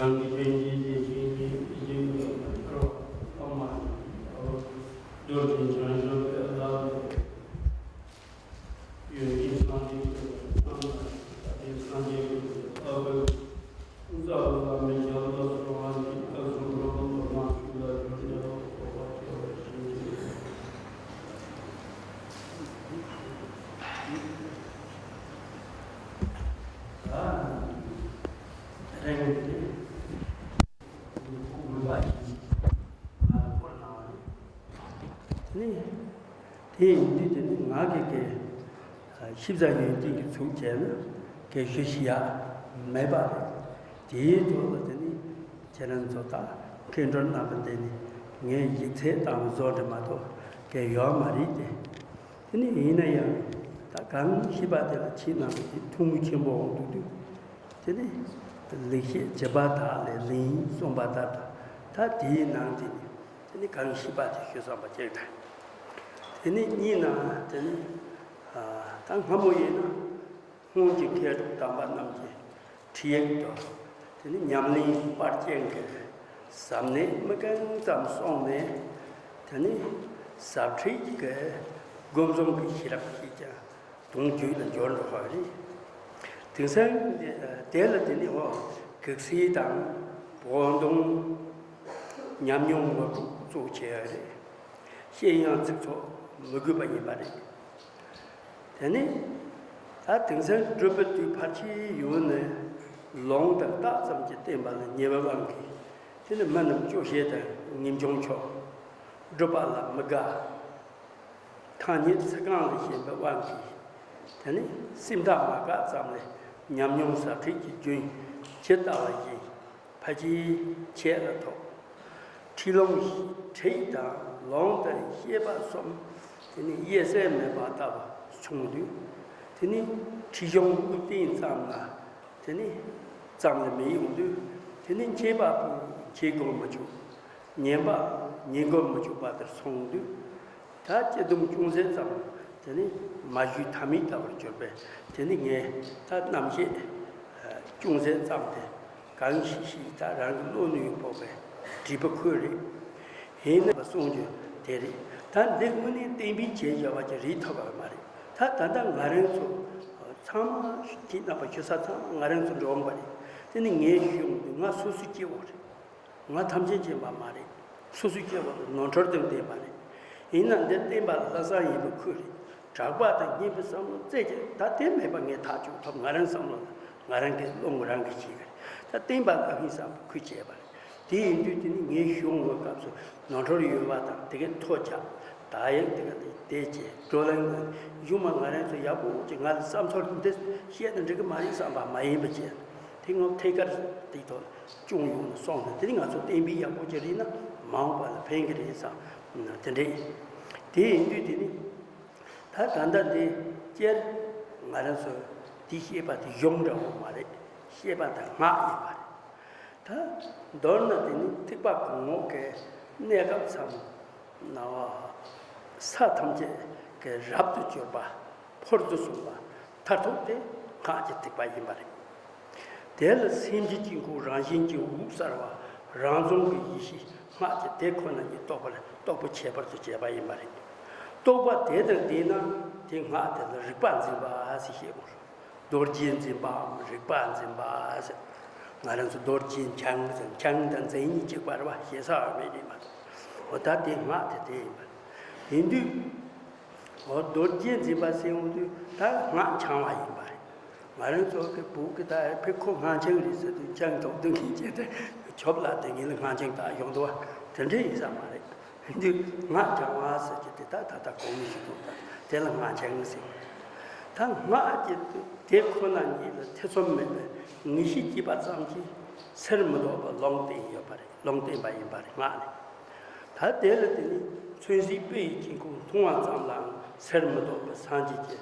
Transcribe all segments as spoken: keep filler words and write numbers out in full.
རང་གི་དོན་གྱི་དེ་བཞིན་གྱི་ཡིད་བཞིན་དུ་འགྲོ་ཐོག་མ་ཡིན། རྡོ་རྗེ་འཆང་ཆེན་པོའི་བླ་མ། ཡོན་ཏན་སངས་རྒྱས་ཀྱི་རྣམ་ཐར། ད་ལྟའི་སངས་རྒྱས་ཀྱི་ཨ་བོས་རྩ་བ་ལ་མི་འཇམ་དུ་སོང་བ་ནི། སྐབས་སུ་འགྲོ་བ་ལ་མ་ཞུགས་ལ་འགྲོ་འདྲ་བ་ཐོབ་པ་སྐྱེ་བ་ཞིག་ཡིན། ད་རེས་འདི་ནི། དེ་ཡིན་དུས་དེ་ནི་ང་གི་གི་ཤིབ་ཟ་ཡོན་ཏན་གྱི་ཚུགས་བྱས་ན་གི་ཞུ་ཤི་ཡ་མེད་པ་རེད། དེའི་ཐོག་ལ་དེ་ནི་ཁྱེད་རང་ཚོ་དང་མཁན་སྤྲུལ་རྣམ་པ་འདི་ནི་ངའི་ཡིག་ཚད་དང་བཟོ་འདྲ་མ་གཏོགས་གི་ཡོད་མ་རེད་དེ། དེ་ནི་ཡིན་ན་ཡང་ད་གང་ཤེས་པ་དེ་ལ་ཁྱེད་རྣམ་པ་དེ་ཐུགས་མི་ཆེན་པོ་འོང་འདུག་དུས། དེ་ནི་ལེགས་བཤད་བྱེད་པ་དག་ལས་ལེན་གསུངས་པ་ལྟར་དུ། ད་དེའི་ནང་དེ་ནི་དེ་ནི་གང་ཤེས་པ་དེ་ཞུ་བསམ་པ་ཅིག་དང་། དེ་ནི་གཉིས་ན་དེ་ནི་ཨ་ད་སྔ་མོ་ཡིན་ན་སྔོན་གྱི་མཁས་གྲུབ་དམ་པ་རྣམས་ཀྱི་ཁྲིད་ཡིག་དང་། དེ་ནི་ཉམས་ལེན་པར་ཅན་གྱི་ཟབ་གནད་མི་གང་ཙམ་སོང་ནས། དེ་ནི་ཟབ་ཁྲིད་ཀྱི་སྒོམ་བཟུང་གི་ཤེས་རབ་ཀྱིས་ཀྱང་དོན་བརྒྱུད་ལ་འབྱོར་འགྲོ་བ་རེད། དེང་སང་དེ་ལ་དེ་ནི་འོ་གེགས་སེལ་དང་བོགས་འདོན། ཉམས་མྱོང་ངོ་སྤྲོད་གཙོ་བོ་བྱས་ཡོད་རེད། བཤད་ཡང་ཚིག་ཚོགས་མི་དགོས་པ་ཡིན་པ་རེད། དེ་ནི་ད་དེང་སང་སྒྲུབ་པའི་དུས་ཕལ་ཆེར་ཡོད་ནས་ལུང་དང་རྟགས་ཙམ་གྱིས་བསྟན་པ་ལ་ཉེ་བའི་དབང་གིས། དེ་ནི་མི་རྣམས་སྐྱོ་ཤས་དང་ངེས་འབྱུང་ཆོག་སྒྲུབ་པ་ལ་མི་དགའ། ཐ་སྙད་ཚིག་རྐང་ལ་ཞེན་པའི་དབང་གིས། དེ་ནི་སེམས་ཐག་མ་བཀག་ཙམ་ལས་ཉམས་མྱོང་ཟབ་ཁྲིད་ཀྱི་རྒྱུན་ཇི་ལྟ་བ་བཞིན་ཕལ་ཆེར་ཆད་ལ་ཐོགས། ཁྲིད་ལུང་ཁྲིད་དང་ལུང་དང་བཤད་པ་གསུམ་དེ་ནི་དབྱེ་གསལ་མེད་པ་ལྟ་བུ་བྱུང་དུས། དེ་ནི་ཁྲིད་གཞུང་དབུ་རྟེན་ཙམ་ལ་དེ་ནི་ཙམ་ལ་མི་ཡོང་དུས། དེ་ནི་མཁས་པ་པོས་མཁས་དགོས་མི་བྱུང་། ཉན་པ་པོས་ཉན་དགོས་མི་བྱུང་བ་དེར་སོང་དུས། ད་སྤྱི་སྡོམ་ཅུང་ཟད་ཙམ་དེ་ནི་མ་ཞུས་ཐབས་མེད་ལྟ་བུར་གྱུར་པས། དེ་ནི་ངས་ད་རྣམ་བཤད་ཅུང་ཟད་ཙམ་དེ་གང་ཤེས་ཤེས་ད་རང་གི་བློ་ནུས་ཕོག་པའི་འབྲས་བུ་ཁོ་རེད། ཡིན་ན་གསུང་རྒྱུ་དེ་རེད། ད་འདི་དངོས་གནས་གཏན་འབེབས་བྱས་བཞག་པ་ཅིག་རེད་ཐུབ་པ་མ་རེད། ད་ད་ལྟ་ང་རང་ཚོ་ཚང་མ་ཁྱེད་རྣམ་པ་ཞུ་ས་ཚང་མ་ང་རང་ཚོ་འགྲོ་འོང་པ་རེད། དེ་ནི་ངས་ཞུ་འོང་དུས་ང་སོ་སོའི་སྐྱེ་བོ་རེད། ང་ཐམས་ཅད་མཁྱེན་པ་མ་རེད། སོ་སོའི་སྐྱེ་བོ་དེ་ནོར་འཁྲུལ་དང་ལྡན་པ་རེད། ཡིན་ན་འདི་བསྟན་པ་ལ་ལྷག་བསམ་ཡིན་པ་ཁོ་རེད། གྲགས་པ་དང་སྙན་པའི་བསམ་བློ་རྩེ་གཅིག་ད་དེ་མེད་པ་ངས་ཐག་གཅོད་ཐུབ། ང་རང་བསམ་བློ་ལ་ང་རང་གི་བློ་ངོ་རང་གིས་ཤེས་གི་རེད། ད་བསྟན་པ་ལ་ལྷག་བསམ་ཁོས་བྱས་པ་རེད། དེ་ཡིན་དུས་དེ་ནི་ངས་ཞུ་འོང་བའི་སྐབས་སུ་ནོར་འཁྲུལ་ཡོད་པ་དང་དེ་གའི་ཐོ་ཆག་ད་ཡང་དེ་ག་ལས་དེ་བྱས་བགྲོ་གླེང་གཞུག་མ་ང་རང་ཚོ་ཡག་པོ་ཅིག་ང་ལ་བསམ་ཚུལ་འདི་བཤད་ན་འགྲིག་གི་མ་རེད་བསམ་པ་མ་ཡིན་པ་བྱས། དེ་ངོ་ཐད་ཀར་དེ་ཐོག་སྐྱོང་ཡོང་ནས་སོང་ནས་དེ་ནི་ང་ཚོ་གཏན་འབེབས་ཡག་པོ་ཅིག་རེད་ན་མ་འོངས་པ་ལ་ཕན་གི་རེད་བསམ་དེ་འདྲ་ཡིན། དེ་ཡིན་དུས་དེ་ནི་ད་ད་ལྟ་འདི་སྤྱིར་ང་རང་ཚོ་འདི་བཤད་པ་དེ་གཞུང་འདྲ་བོ་མ་རེད། བཤད་པ་དེ་སྔགས་ཡིན་པ་རེད། ད་མདོར་ན་དེ་ནི་ཐེག་པ་གོང་འོག་གི་གནས་སྐབས་མཚམས་ན་བ་ས་ཐམས་ཅད་ཀྱི་རབ་ཏུ་གྱུར་པ། ཕུར་དུ་སོང་བ། མཐར་ཐུག་དེ་སྔགས་ཀྱི་ཐེག་པ་ཡིན་པ་རེད། དེ་ལ་སེམས་ཀྱི་དཀྱིལ་འཁོར་རང་བཞིན་གྱིས་དབུགས་གསལ་བ། རང་བྱུང་གི་ཡེ་ཤེས་སྔགས་ཀྱི་དེ་ཁོ་ན་ཉིད་རྟོགས་པར་རྟོགས་པའི་ཁྱད་པར་དུ་བྱས་པ་ཡིན་པ་རེད། རྟོགས་པ་དེ་དང་ལྡན་ན་དེ་སྔགས་དེ་ལ་རིག་པ་འཛིན་པ་ཟེར་བཤད་དགོས། རྡོ་རྗེ་འཛིན་པའམ་རིག་པ་འཛིན་པ་ཟེར། ང་རང་ཚོ་རྡོ་རྗེ་འཆང་ཟེར། འཆང་དང་འཛིན་གཉིས་གཅིག་པ་རེད་པ། ཞེ་ས་ཡོད་མེད་རེད་མ་གཏོགས། འོ་ད་དེ་སྔགས་དེ་དེ་ཡིན་པ་རེད། ཡིན་དུས་འོ་རྡོ་རྗེ་འཛིན་པ་ཟེར་ཡོང་དུས་ད་སྔགས་འཆང་བ་ཡིན་པ་རེད། ང་རང་ཚོ་གི་བུ་གི་ད་ཕེ་ཁོ་སྔགས་འཆང་རེད་ཟེར་དུས་འཆང་ཐོག་ཏུ་མཁན་བྱས་ཏེ་ཆོབ་ལ་དེ་ངེད་ལ་སྔགས་འཆང་ད་ཡོང་འདུག་བ། དེ་འདྲ་ཡིན་ས་མ་རེད། འདི་སྔགས་འཆང་བ་ཟེར་གྱི་དེ་ད་ད་ལྟ་གོང་མི་ཞིག་འདུག་ད་དེ་ལ་སྔགས་འཆང་ཟེར། ད་སྔགས་ཀྱི་དེ་ཁོ་ན་ཉིད་ལ་ཐེ་ཚོམ་མེད་པའི་ངེས་ཤེས་སྐྱེས་པ་ཙམ་གྱིས་ཚེར་མི་ལྡོག་པའི་ལུང་བསྟན་ཡོད་པ་རེད། ལུང་བསྟན་པ་ཡིན་པ་རེད་སྔགས་ནི། ད་དེ་ལ་དེ་ནི་མཚོན་བྱེད་དཔེ་ཡི་དཀྱིལ་འཁོར་མཐོང་བ་ཙམ་ལའང་ཚེར་མི་ལྡོག་པའི་སངས་རྒྱས་ཀྱི་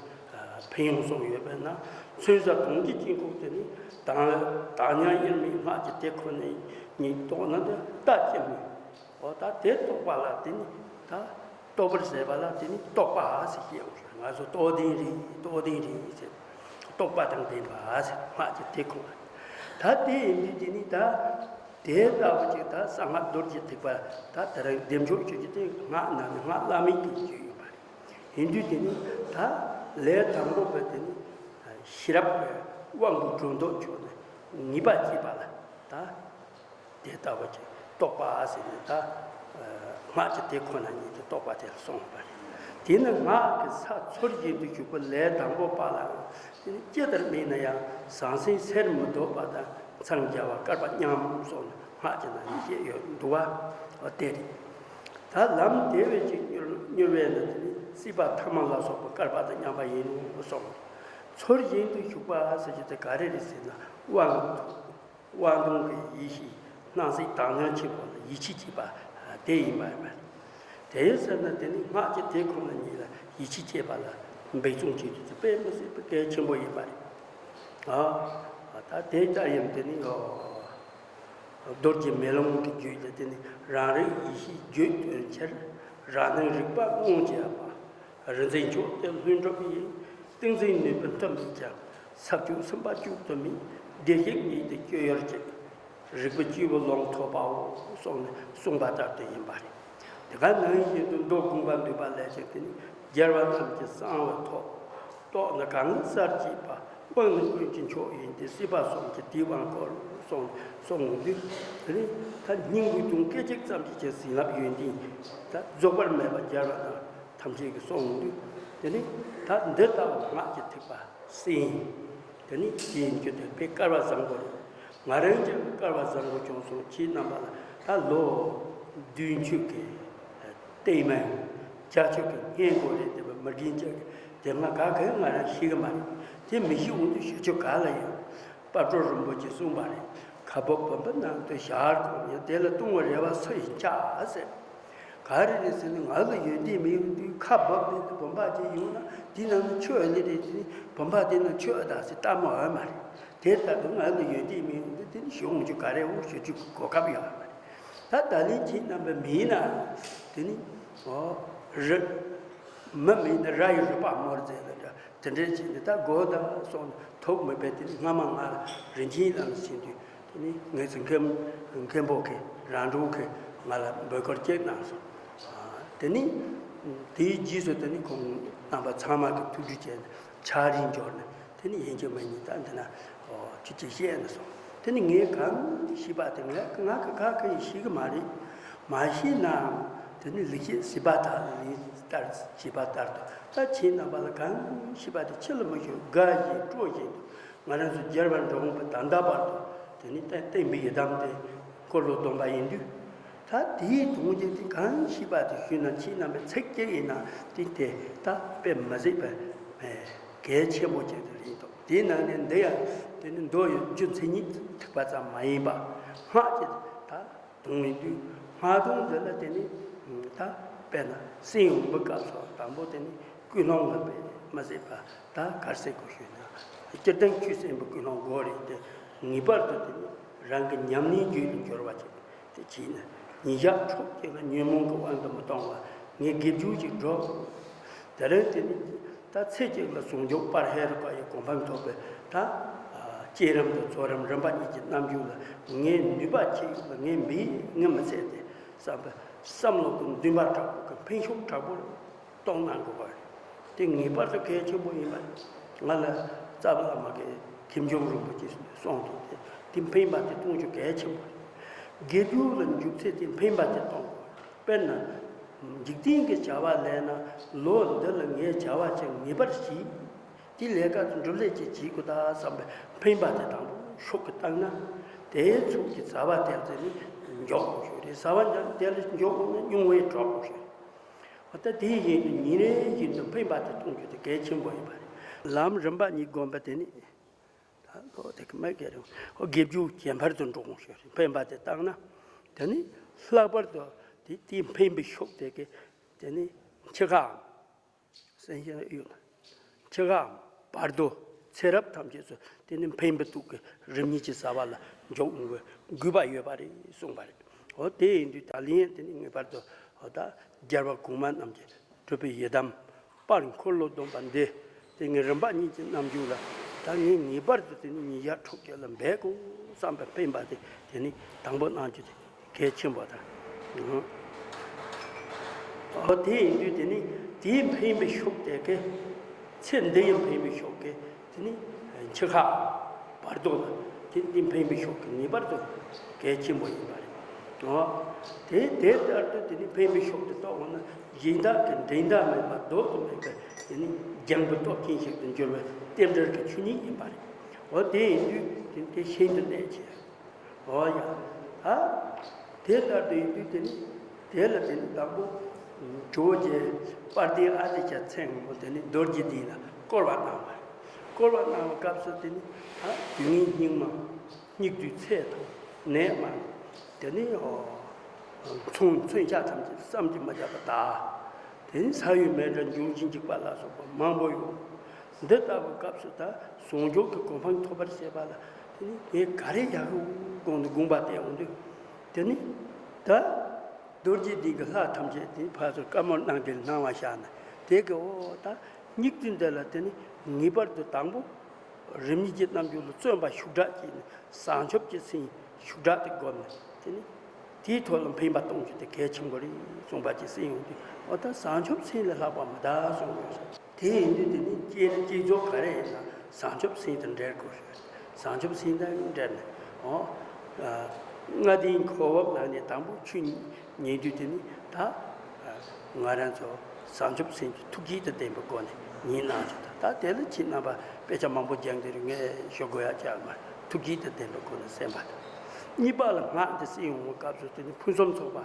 ཕན་ཡོན་གསུངས་ཡོད་པས་ན། མཚོན་བྱ་དོན་གྱི་དཀྱིལ་འཁོར་དེ་ནི་དང་དང་མཉམ་དབྱེར་མེད་སྔགས་ཀྱི་དེ་ཁོ་ན་ཉིད་རྟོགས་ན་དེ་ལྟ་ཅི་སྨོས། འོ་ད་དེ་རྟོགས་པ་ལ་དེ་ནི་ད་རྟོགས་པར་ཟད་པ་ལ་དེ་ནི་རྟོགས་པ་ཟེར་བཤད་འོང་ཟེར། ང་ཚོ་རྟོགས་ལྡན་རེད། རྟོགས་ལྡན་རེད་ཟེར། རྟོགས་པ་དང་ལྡན་པ་ཟེར་སྔགས་ཀྱི་དེ་ཁོ་ན། ད་དེ་ཡིན་དུས་དེ་ནི་ད་དེ་ལྟ་བུ་ཅིག་ད་གསང་སྔགས་རྡོ་རྗེ་ཐེག་པ་ད་དེ་རིང་བདེ་མཆོག་ཆོས་ཀྱི་དེ་སྔགས་ནང་ནས་སྔགས་བླ་མེད་ཀྱི་རྒྱུད་ཡོད་པ་རེད། ཡིན་དུས་དེ་ནི་ད་ལས་དང་པོ་པའི་དེ་ནི་ཤེས་རབ་ཀྱི་དབང་གི་སྒྲོ་འདོགས་ཆོད་ནས་ངེས་པ་སྐྱེས་པ་ལ་ད། དེ་ལྟ་བུ་ཅིག་རྟོགས་པ་ཟེར་ནས་ད་སྔགས་ཀྱི་དེ་ཁོ་ན་ཉིད་དུ་རྟོགས་པ་དེ་ལ་སོང་བ་རེད། དེ་ནི་སྔགས་ཀྱི་ས་ཚུལ་བཞིན་དུ་ཞུགས་པ་ལས་དང་པོ་པ་ལ་ཡང་དེ་ནི་ཅི་ལྟར་སྨྲས་ན་ཡང་ཟང་ཟིང་སེལ་མི་ལྡོག་པ་དང་མཚང་རྒྱ་བ་བསྐལ་པ་མཉམ་སོགས་ནི་སྔགས་ཀྱི་ནང་ནས་བཤད་ཡོད་འདུག་བ། འོ་དེ་རེད། ད་ལམ་དེ་བས་ཅིག་མྱུར་མྱུར་བས་ན་དེ་ནི་སྲིད་པ་ཐ་མ་ལ་སོགས་པ་བསྐལ་པ་དང་མཉམ་པ་ཡིན་ནོ་གསུངས། ཚུལ་བཞིན་དུ་ཞུགས་པ་ཟེར་རྒྱུ་དེ་ག་རེ་རེད་ཟེར་ན་དབང་དབང་དུང་གི་ཡེ་ཤེས་སྣང་སྲིད་དྭངས་སྙིགས་ཆེན་པོ་ལ་ཡིད་ཆེས་བྱེད་པ་དེ་ཡིན་པ་ཡིན་པ་རེད། དེ་ཡིན་ཟེར་ན་དེ་ནི་སྔགས་ཀྱི་དེ་ཁོ་ན་ཉིད་ལ་ཡིད་ཆེས་བྱེད་པ་ལ་འབད་བརྩོན་བྱེད་དུས་དཔེ་མི་སྲིད་པའི་གལ་ཆེན་པོ་ཡིན་པ་རེད། ཨ། ད་དེ་ལྟར་ཡང་དེ་ནི་ཨོ། རྡོ་རྗེ་མེ་ལོང་གི་རྒྱུད་ལ་དེ་ནི་རང་རིག་ཡེ་ཤེས་བརྗོད་དོན་ཕྱིར་རང་སྣང་རིག་པ་མངོན་བྱེད་པ། རིག་འཛིན་མཆོག་སྟེ་ལྷུན་གྲུབ་ཡིན། ཏིང་འཛིན་ནུས་པའི་མཐུ་མེད་ཀྱང་། ས་བཅུ་སེམས་དཔའ་བཅུ་དུ་མའི། བདེ་གཤེགས་ཉིད་དུ་སྤྱོད་ཡུལ་གྱི། རིག་པ་བཅུ་པོ་ལོངས་ཐོབ་པའོ་གསུངས་ནས་གསུངས་པ་ལྟར་དུ་ཡིན་པ་རེད། དེ་ག་ནང་བཞིན་དུ་མདོ་དགོངས་པ་འདུས་པ་ལས་ཀྱང་དེ་ནི་རྒྱལ་བ་རྣམས་ཀྱིས་གསང་བའི་ཐོག་རྟོགས་ནི་གང་གི་སར་གྱིས་པ། དབང་ནི་ཀུན་གྱི་མཆོག་ཡིན་ཏེ། སྲིད་པ་གསུམ་གྱི་དེའི་དབང་བསྐུར་གསུངས་གསུངས་འདུག་དེ་ནི་ད་སྙིང་པོའི་དུང་སྐད་ཅིག་ཙམ་གྱིས་ཀྱང་བྱིན་རླབས་ཡོན་ཏན་ད་རྫོགས་པར་མེད་པ་རྒྱལ་བ་རྣམས་ཐམས་ཅད་ཀྱིས་གསུངས་འདུག་དེ་ནི་ད་འདི་ལྟ་བུ་སྔགས་ཀྱི་ཐེག་པ་གསན། དེ་ནི་དེའི་རྒྱུ་དེ་དཔེ་སྐལ་བ་བཟང་པོ་རེད། ང་རང་ཀྱང་སྐལ་བ་བཟང་པོ་བྱུང་སོང་། ཁྱེད་རྣམ་པ་ལ་ད་ལོ་བདུན་ཅུ་གི་སྟེང་མ་ཡིན། བརྒྱད་ཅུ་གི་སྔོན་འགོ་རེད་དེ་བ་མི་རྒན་ཅག་གི་དེ་སྔ་ག་གེ་ང་རང་ཤེས་གི་མ་རེད། དེ་མི་ཤེས་འོང་དུས་ཞུ་རྒྱུ་ག་ལ་ཡོད། དཔལ་སྤྲུལ་རིན་པོ་ཆེས་གསུངས་པ་རེད། ཁ་འབབ་བུམ་པ་ནང་དུ་ཞར་གོང་ཡང་དེ་ལ་ལྟུང་བའི་རེ་བ་སུ་ཡིས་བཅག་ཟེར། ག་རེ་རེད་ཟེར་ན་ང་ལ་ཡོན་ཏན་མེད་དུས་ཁ་འབབ་མེད་དུ་བུམ་པ་ཅིག་ཡོང་ན་དེ་ནང་ན་ཆུ་ཨ་ནི་རེད་དེ་ནི་བུམ་པ་དེ་ན་ཆུ་ཨ་ད་ཟེར་ལྟ་མ་འོས་མ་རེད། དེ་ལྟར་དུ་ང་ལ་ཡོན་ཏན་མེད་དུས་དེ་ནི་ཞུ་འོང་རྒྱུ་ག་རེ་འོང་ཞུ་རྒྱུ་གོ་སྐབས་ཡོད་མ་རེད། ད་ད་ལན་ཁྱེད་རྣམ་པ་མིན་ན་དེ་ནི་ཨོ་རི་མི་མིན་ན་ར་ཡི་རི་པ་མོར་ཟེར་ལ་འདྲ། དེ་འདྲའི་ཆེད་དུ་ད་སྒོ་དང་སོང་ཐུག་མི་པའི་དེ་ནི་སྔ་མ་ང་རིན་ཆེན་ལགས་ཕྱིན་དུས་དེ་ནི་ངེད་ཚོ་མཁན་མཁན་པོ་གིས་རང་གྲོང་གིས་ང་ལ་འབོད་སྐུལ་ཅིག་གནང་སོང་། དེ་ནི་དེའི་རྗེས་སུ་དེ་ནི་ཁོང་རྣམ་པ་ཚང་མ་གིས་ཐུགས་རྗེ་ཆེ་ཕྱག་རིས་འབྱོར་ནས་དེ་ནི་ཡིན་གཅིག་མིན་གཉིས་ད་འདི་ན་ཁྱོད་ཀྱིས་བཤད་ནས་སོང་། དེ་ནི་ངས་གང་ཤེས་པ་དེ་ངས་ང་གི་ཁ་ཁ་ཡིས་ཤེས་གི་མ་རེད། མ་ཤེས་ནའང་དེ་ནི་ལེགས་བཤད་ཟིན་པ་དག་ལ་ལན་ལྟར་བྱས་པ་ལྟར་དུ་ད་ཁྱེད་རྣམ་པ་ལ་གང་ཤེས་པ་དེ་ཕྱི་ལ་མི་ཤོད་དགའ་བཞིན་སྤྲོ་བཞིན་དུ་ང་རང་ཚོ་རྒྱལ་བ་འབྲི་གུང་པ་ད་ལྟ་བར་དུ་དེ་ནི་བསྟན་བསྟན་པའི་ཡི་དམ་དེ་འཁོར་ལོ་སྡོམ་པ་ཡིན་དུས། ད་དེའི་དོན་རྐྱེན་དེ་གང་ཤེས་པ་དེ་ཞུས་ན་ཁྱེད་རྣམ་པའི་ཚིག་གཅིག་ཡིན་ན་དེ་དེ་ད་དཔེ་མི་སྲིད་པའི་གལ་ཆེན་པོ་ཅིག་ཏུ་རེད་འདུག་དེའི་ནང་ནས་འདི་ཡང་དེ་ནི་མདོ་ཡི་རྒྱུ་མཚན་ཉིད་ཐེག་པ་ཙམ་མ་ཡིན་པ་སྔགས་ཀྱི་ད་དོན་ཡིན་དུས་སྔགས་དོན་འདི་ལ་དེ་ནི་ད་དཔེར་ན་གསན་ཡོང་བའི་སྐབས་སུ་དང་པོ་དེ་ནི་ཀུན་སློང་ལ་དཔེ་མི་སྲིད་པ་ད་གར་སྲིད་དགོས་ཞུས་ན་སྤྱིར་བཏང་ཆོས་གསན་པའི་ཀུན་སློང་དགོས་རེད་དེ་ངེས་པར་དུ་དེ་ནི་རང་གི་ཉམས་ལེན་རྒྱུད་ལ་འགྱུར་བ་ཅིག་དེ་བྱས་ནས་ཉིན་ཞག་ཕྲུགས་གཅིག་ལ་ཉོན་མོངས་ཀྱི་དབང་དུ་མི་གཏོང་བར་ངས་དགེ་སྦྱོར་ཅིག་སྒྲུབ། དེ་རིང་དེ་ནི་ད་ཚེ་གཅིག་ལ་ཟུང་འཇུག་དཔལ་ཧེ་རུ་ཀ་ཡི་གོ་འཕང་ཐོབ་པའི་ད་བསྐྱེད་རིམ་དང་ཚོགས་རིམ་རིམ་པ་གཉིས་ཀྱི་རྣམ་འགྱུར་ལ་ངས་ནུས་པ་ཅིག་ལ་ངས་འབད་ངས་མི་ཚད་དེ་བསམ་པའི་བསམ་བློ་གི་འདུན་པ་དྲག་པོ་གི་འཕེན་ཤུགས་དྲག་པོ་རེད། གཏོང་གནང་དགོས་པ་རེད། དེ་ངེས་པར་དུ་གལ་ཆེན་པོ་ཡིན་པ་རེད། ང་ལ་རྩ་བ་བླ་མ་གིས་མཁས་མཆོག་རིན་པོ་ཆེ་གསུངས་འདུག་དེ་དེ་འཕེན་པ་དེ་གཏོང་རྒྱུ་གལ་ཆེན་པོ་རེད། དགེ་སྦྱོར་ལ་འཇུག་ཚེ་དེ་འཕེན་པ་དེ་གཏོང་དགོས། དཔེར་ན། འཇིག་རྟེན་གྱི་བྱ་བ་ལས་ན་ལོ་འདི་ལ་ངས་བྱ་བ་ཅིག་ངེས་པར་བྱེད། དེ་ལས་ཀ་དེ་འགྲུབ་ལས་ཅིག་བྱེད་དགོས་ད་བསམ་པའི་འཕེན་པ་དེ་དང་པོ་ཤུགས་ཀྱིས་བཏང་ན། དེའི་ཚུལ་གྱི་ཟ་བ་དེ་ཚོ་ནི་མགྱོགས་པོ་ཞིག་རེད། ཟ་བ་འདི་དེ་ལ་མགྱོགས་པོ་ན་ཉུང་བས་གྲོགས་པོ་ཞིག་རེད། འོ་ད་དེ་བཞིན་དུ་ཉིན་རེ་བཞིན་དུ་འཕེན་པ་དེ་གཏོང་རྒྱུ་དེ་གལ་ཆེན་པོ་ཡིན་པ་རེད། ལམ་རིམ་པ་གཉིས་བསྒོམ་པ་དེ་ནི། ད་ལོ་དེ་གི་མ་གལ་རུང་ཨོ་དགེ་སྦྱོར་ཇེ་འཕེལ་དུ་འགྲོ་འོང་ཞེས་འཕེན་པ་དེ་བཏང་ན། དེ་ནི་ལྷག་པར་དུ་དེ་དེའི་འཕེན་པའི་ཤུགས་དེ་གི་དེ་ནི་འཆི་ཁའམ། སེམས་ཤེས་ཡོད་ན། འཆི་ཁའམ་བར་དོ་ཚེ་རབས་ཐམས་ཅད་སུ་དེ་ནི་འཕེན་པའི་དུག་གི་རིམ་གཉིས་ཀྱི་ཟ་བ་ལ་འཇོག་འོང་བའི་དགོས་པ་ཡོད་པ་རེད་གསུངས་པ་རེད། འོ་དེ་ཡིན་དུས་ད་ལན་དེ་ནི་ངེས་པར་དུ་འོ་ད་རྒྱལ་བ་གོང་མ་རྣམས་ཀྱི་གྲུབ་པའི་ཡི་དམ་དཔལ་འཁོར་ལོ་སྡོམ་པ་འདི་དེ་ངའི་རིམ་པ་གཉིས་ཀྱི་རྣམ་འགྱུར་ལ་ ད་ངས་ངེས་པར་དུ་དེ་ནི་ཉིས་བརྒྱ་དྲུག་ཅུ་ལ་འབད་དགོས་བསམ་པའི་འཕེན་པ་དེ་དེ་ནི་དང་པོ་གནང་རྒྱུ་དེ་གལ་ཆེན་པོ་དང་། ཨོ་དེ་ཡིན་དུས་དེ་ནི་དེའི་འཕེན་པའི་ཤུགས་དེ་གའི་ཚེ་འདི་ཡི་འཕེན་པའི་ཤུགས་ཀྱིས་དེ་ནི་འཆི་ཁ་བར་དོ་ལ་དེ་འདི་འཕེན་པའི་ཤུགས་ཀྱིས་ངེས་པར་དུ་གལ་ཆེན་པོ་ཡིན་པ་རེད། ཨོ་དེ་དེ་ལྟར་དུ་དེ་ནི་འཕེན་པའི་ཤུགས་དེ་རྟོགས་འོང་ན། གཞན་དག་གི་འགྲན་ཟླ་མེད་པ་ལྡོག་ཏུ་མེད་པའི་དེ་ནི་རྒྱང་པའི་སྟོབས་ཅན་ཞིག་ཏུ་འགྱུར་བའི་རྟེན་འབྲེལ་གྱི་ཆོས་ཉིད་ཡིན་པ་རེད། འོ་དེ་ཡིན་དུས་དེ་དེ་ཤིན་ཏུ་གནད་ཆེ། འོ་ཡ། ཨ། དེ་ལྟར་དུ་ཡིན་དུས་དེ་ནི་དེ་ལ་དེ་ནི་དང་པོ་ཇོ་བོ་རྗེ་དཔལ་ལྡན་ཨ་ཏི་ཤ་མཚན་བོ་དེ་ནི་རྡོ་རྗེ་གདན་ལ་བསྐོར་བ་གནང་བ་རེད། བསྐོར་བ་གནང་བའི་སྐབས་སུ་དེ་ནི་ཨ་དུས་ངན་སྙིགས་མ། སྙིགས་དུས་ཚེ་དང་ནད་མང་། དེ་ནི་ཨོ། མཚོན་མཚོན་ཆ་ཐམས་ཅད་བསམ་གྱིས་མི་ཁྱབ་པ་དག་དེ་ནི་ས་ཡོད་མེ་འདྲ་འབྱུང་བཞིན་འཇིགས་པ་ལ་སོགས་པ་མང་པོ་ཡོད། འདི་ལྟ་བུའི་སྐབས་སུ་ད་ཟུང་འཇུག་གི་གོ་འཕང་ཐོབ་པར་བྱེད་པ་ལ་དེ་ནི་ངས་ག་རེ་ཡག་གི་དགོངས་ཏེ་དགོངས་པ་བསྟན་འོང་དུས། དེ་ནི་ད་རྡོ་རྗེ་གདན་གྱི་ལྷ་ཐམས་ཅད་དེ་ཕར་ཚུར་བཀའ་མོལ་གནང་གིན་གནང་བ་བཞག་ན་དེ་གི་འོ་ད་སྙིགས་དུས་འདི་ལ་དེ་ནི་ངེས་པར་དུ་དང་པོ། རིམ་གཉིས་ཀྱི་རྣལ་འབྱོར་ལ་བརྩོན་པ་ཤུགས་དྲག་བསྐྱེད་ནས་བྱང་ཆུབ་ཀྱི་སེམས་ཤུགས་དྲག་ཏུ་བསྒོམས་ནས་དེ་ནི་དེའི་ཐོག་ལ་འཕེན་པ་གཏོང་རྒྱུ་དེ་གལ་ཆེན་པོ་རེད་གསུངས་པ་ཅིག་གསན་ཡོང་དུས་འོ་ད་བྱང་ཆུབ་སེམས་ལས་ལྷག་པ་མི་གདའ་གསུངས་ཡོད་ས། དེ་ཡིན་དུས་དེ་ནི་བསྐྱེད་བསྐྱེད་རྫོགས་ག་རེ་ཡིན་ན་བྱང་ཆུབ་སེམས་དང་འབྲེལ་དགོས་རེད། བྱང་ཆུབ་སེམས་དང་འབྲེལ་ནས་འོ། ལྔ་ལྡན་གོ་འོབ་ལ་ནི་དང་པོ་ཆོས་ཉན་དུས་དེ་ནི་ད། ང་རང་ཚོ་བྱང་ཆུབ་སེམས་ཀྱི་ཐུགས་བསྐྱེད་དང་ལྡན་པའི་སྒོ་ནས་ཉན་གནང་ཆོག་ད་ད་དེ་ལ་ཁྱེད་རྣམ་པ་དཔེ་ཆ་མང་པོ་སྦྱངས་དེ་རིང་ངས་ཞུ་དགོས་ཡ་ཅིག་ཡོད་མ་རེད། ཐུགས་བསྐྱེད་དང་ལྡན་པའི་སྒོ་ནས་གསན་པ་དང་། གཉིས་པ་ལ་སྔགས་འདི་གསན་ཡོང་བའི་སྐབས་སུ་དེ་ནི་ཕུན་སུམ་ཚོགས་པ་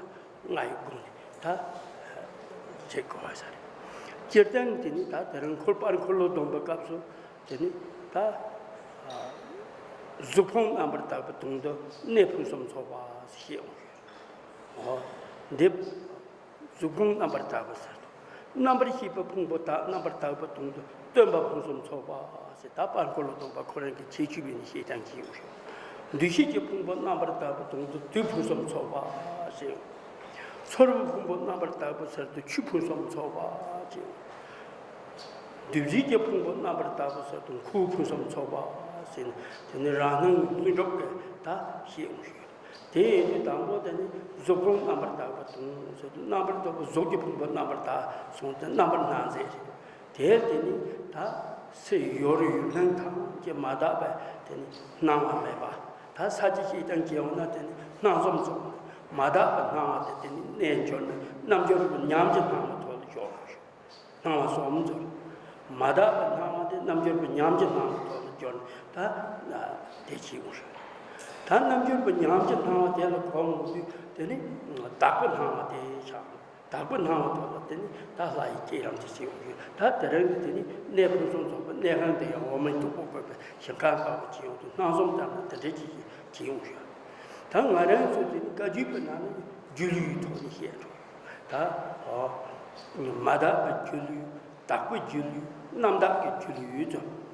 ལྔ་ཡི་སྒོ་ནས་ད་བྱེད་དགོས་པ་ས་རེད། སྤྱིར་བཏང་དེ་ནི་ད་དེ་རིང་འཁོར་དཔལ་འཁོར་ལོ་སྡོམ་པའི་སྐབས་སུ་དེ་ནི་ད་གཟུགས་ཕུང་རྣམ་པར་དག་པའི་དོན་དུ་གནས་ཕུན་སུམ་ཚོགས་པ་ཞེས་ཡོང་། འོ། འདི། གཟུགས་ཕུང་རྣམ་པར་དག་པ་ཟེར་དང་། རྣམ་པར་ཤེས་པའི་ཕུང་པོ་དག་རྣམ་པར་དག་པའི་དོན་དུ་སྟོན་པ་ཕུན་སུམ་ཚོགས་པ་ཟེར་ད་དཔལ་འཁོར་ལོ་སྡོམ་པ་ཁོ་རང་གི་ཁྱད་ཆོས་བྱས་ནས་བཤད་སྟངས་ཅིག་ཡོད་རེད། འདུ་ཤེས་ཀྱི་ཕུང་པོ་རྣམ་པར་དག་པའི་དོན་དུ་དུས་ཕུན་སུམ་ཚོགས་པ་ཟེར། ཚོར་བའི་ཕུང་པོ་རྣམ་པར་དག་པ་ཟེར་དུས་ཆོས་ཕུན་སུམ་ཚོགས་པ་ཟེར། འདུ་བྱེད་ཀྱི་ཕུང་པོ་རྣམ་པར་དག་པ་ཟེར་དུས་ཁམས་ཕུན་སུམ་ཚོགས་པ་ཟེར་ནས་དེ་ནི་རང་སྣང་ལྷུན་གྲུབ་ཀྱི་ད་བཤད་ཡོང་ཞུ། དེ་ཡིན་དུས་དང་པོ་དེ་ནི་གཟུགས་ཕུང་རྣམ་པར་དག་པ་དང་ཟེར་དུས་རྣམ་པར་དག་པ་གཟུགས་ཀྱི་ཕུང་པོ་རྣམ་པར་དག་སོང་སྟེ་རྣམ་པར་སྣང་མཛད་རེད། དེ་དེ་ནི་ད་ཚེ་ཡོད་རིགས་ཡོད་ལྷན་ཐམས་ཅད་མ་དག་པའི་དེ་ནི་སྣང་བ་མེད་པ། ད་ས་བཅད་ཤེས་སྟངས་ཀྱི་འོག་ན་དེ་ནི་སྣང་གསུམ་ཚོགས་མ་དག་པའི་སྣང་བ་དེ་དེ་ནི་གནས་འགྱུར་ནས་རྣལ་འབྱོར་པའི་ཉམས་ཀྱི་སྣང་བ་ཐོག་ལ་འཇོག་དགོས་ཤིང་། སྣང་བ་གསུམ་ཚོགས། མ་དག་པའི་སྣང་བ་དེ་རྣལ་འབྱོར་པའི་ཉམས་ཀྱི་སྣང་བ་ཐོག་ལ་འཇོག་ནས་ད་དེ་བྱེད་དགོས་ཤིང་། ད་རྣལ་འབྱོར་པའི་ཉམས་ཀྱི་སྣང་བ་དེ་ལ་གོམས་འོང་དུས་དེ་ནི་དག་པའི་སྣང་བ་དེ་ཆགས། དག་པའི་སྣང་བ་ཐོག་ལ་དེ་ནི་ད་ལྷ་ཡི་སྐྱེས་རང་དེ་བྱེད་ཡོང་གི་ད་དེ་རིང་གི་དེ་ནི་གནས་ཕུན་སུམ་ཚོགས་པའི་གནས་ཁང་དེ་ཡང་འོག་མིན་སྟུག་པོ་བཀོད་པའི་ཞིང་ཁམས་དག་པ་བྱེད་ཡོང་དུས་སྣང་གསུམ་ལྟར་ན་དེ་འདྲའི་ཅིག་བྱེད་ཡོང་ཞུ། ད་ང་རང་ཚོ་དེ་ནི་བཀའ་བརྒྱུད་པའི་ནང་ནས་སྒྱུ་ལུས་ཐོག་ནས་བཤད་འགྲོ། ད་ཨོ། མ་དག་པའི་སྒྱུ་ལུས། དག་པའི་སྒྱུ་ལུས། རྣམ་དག་གི་སྒྱུ་ལུས་ཡོད་ཙང་།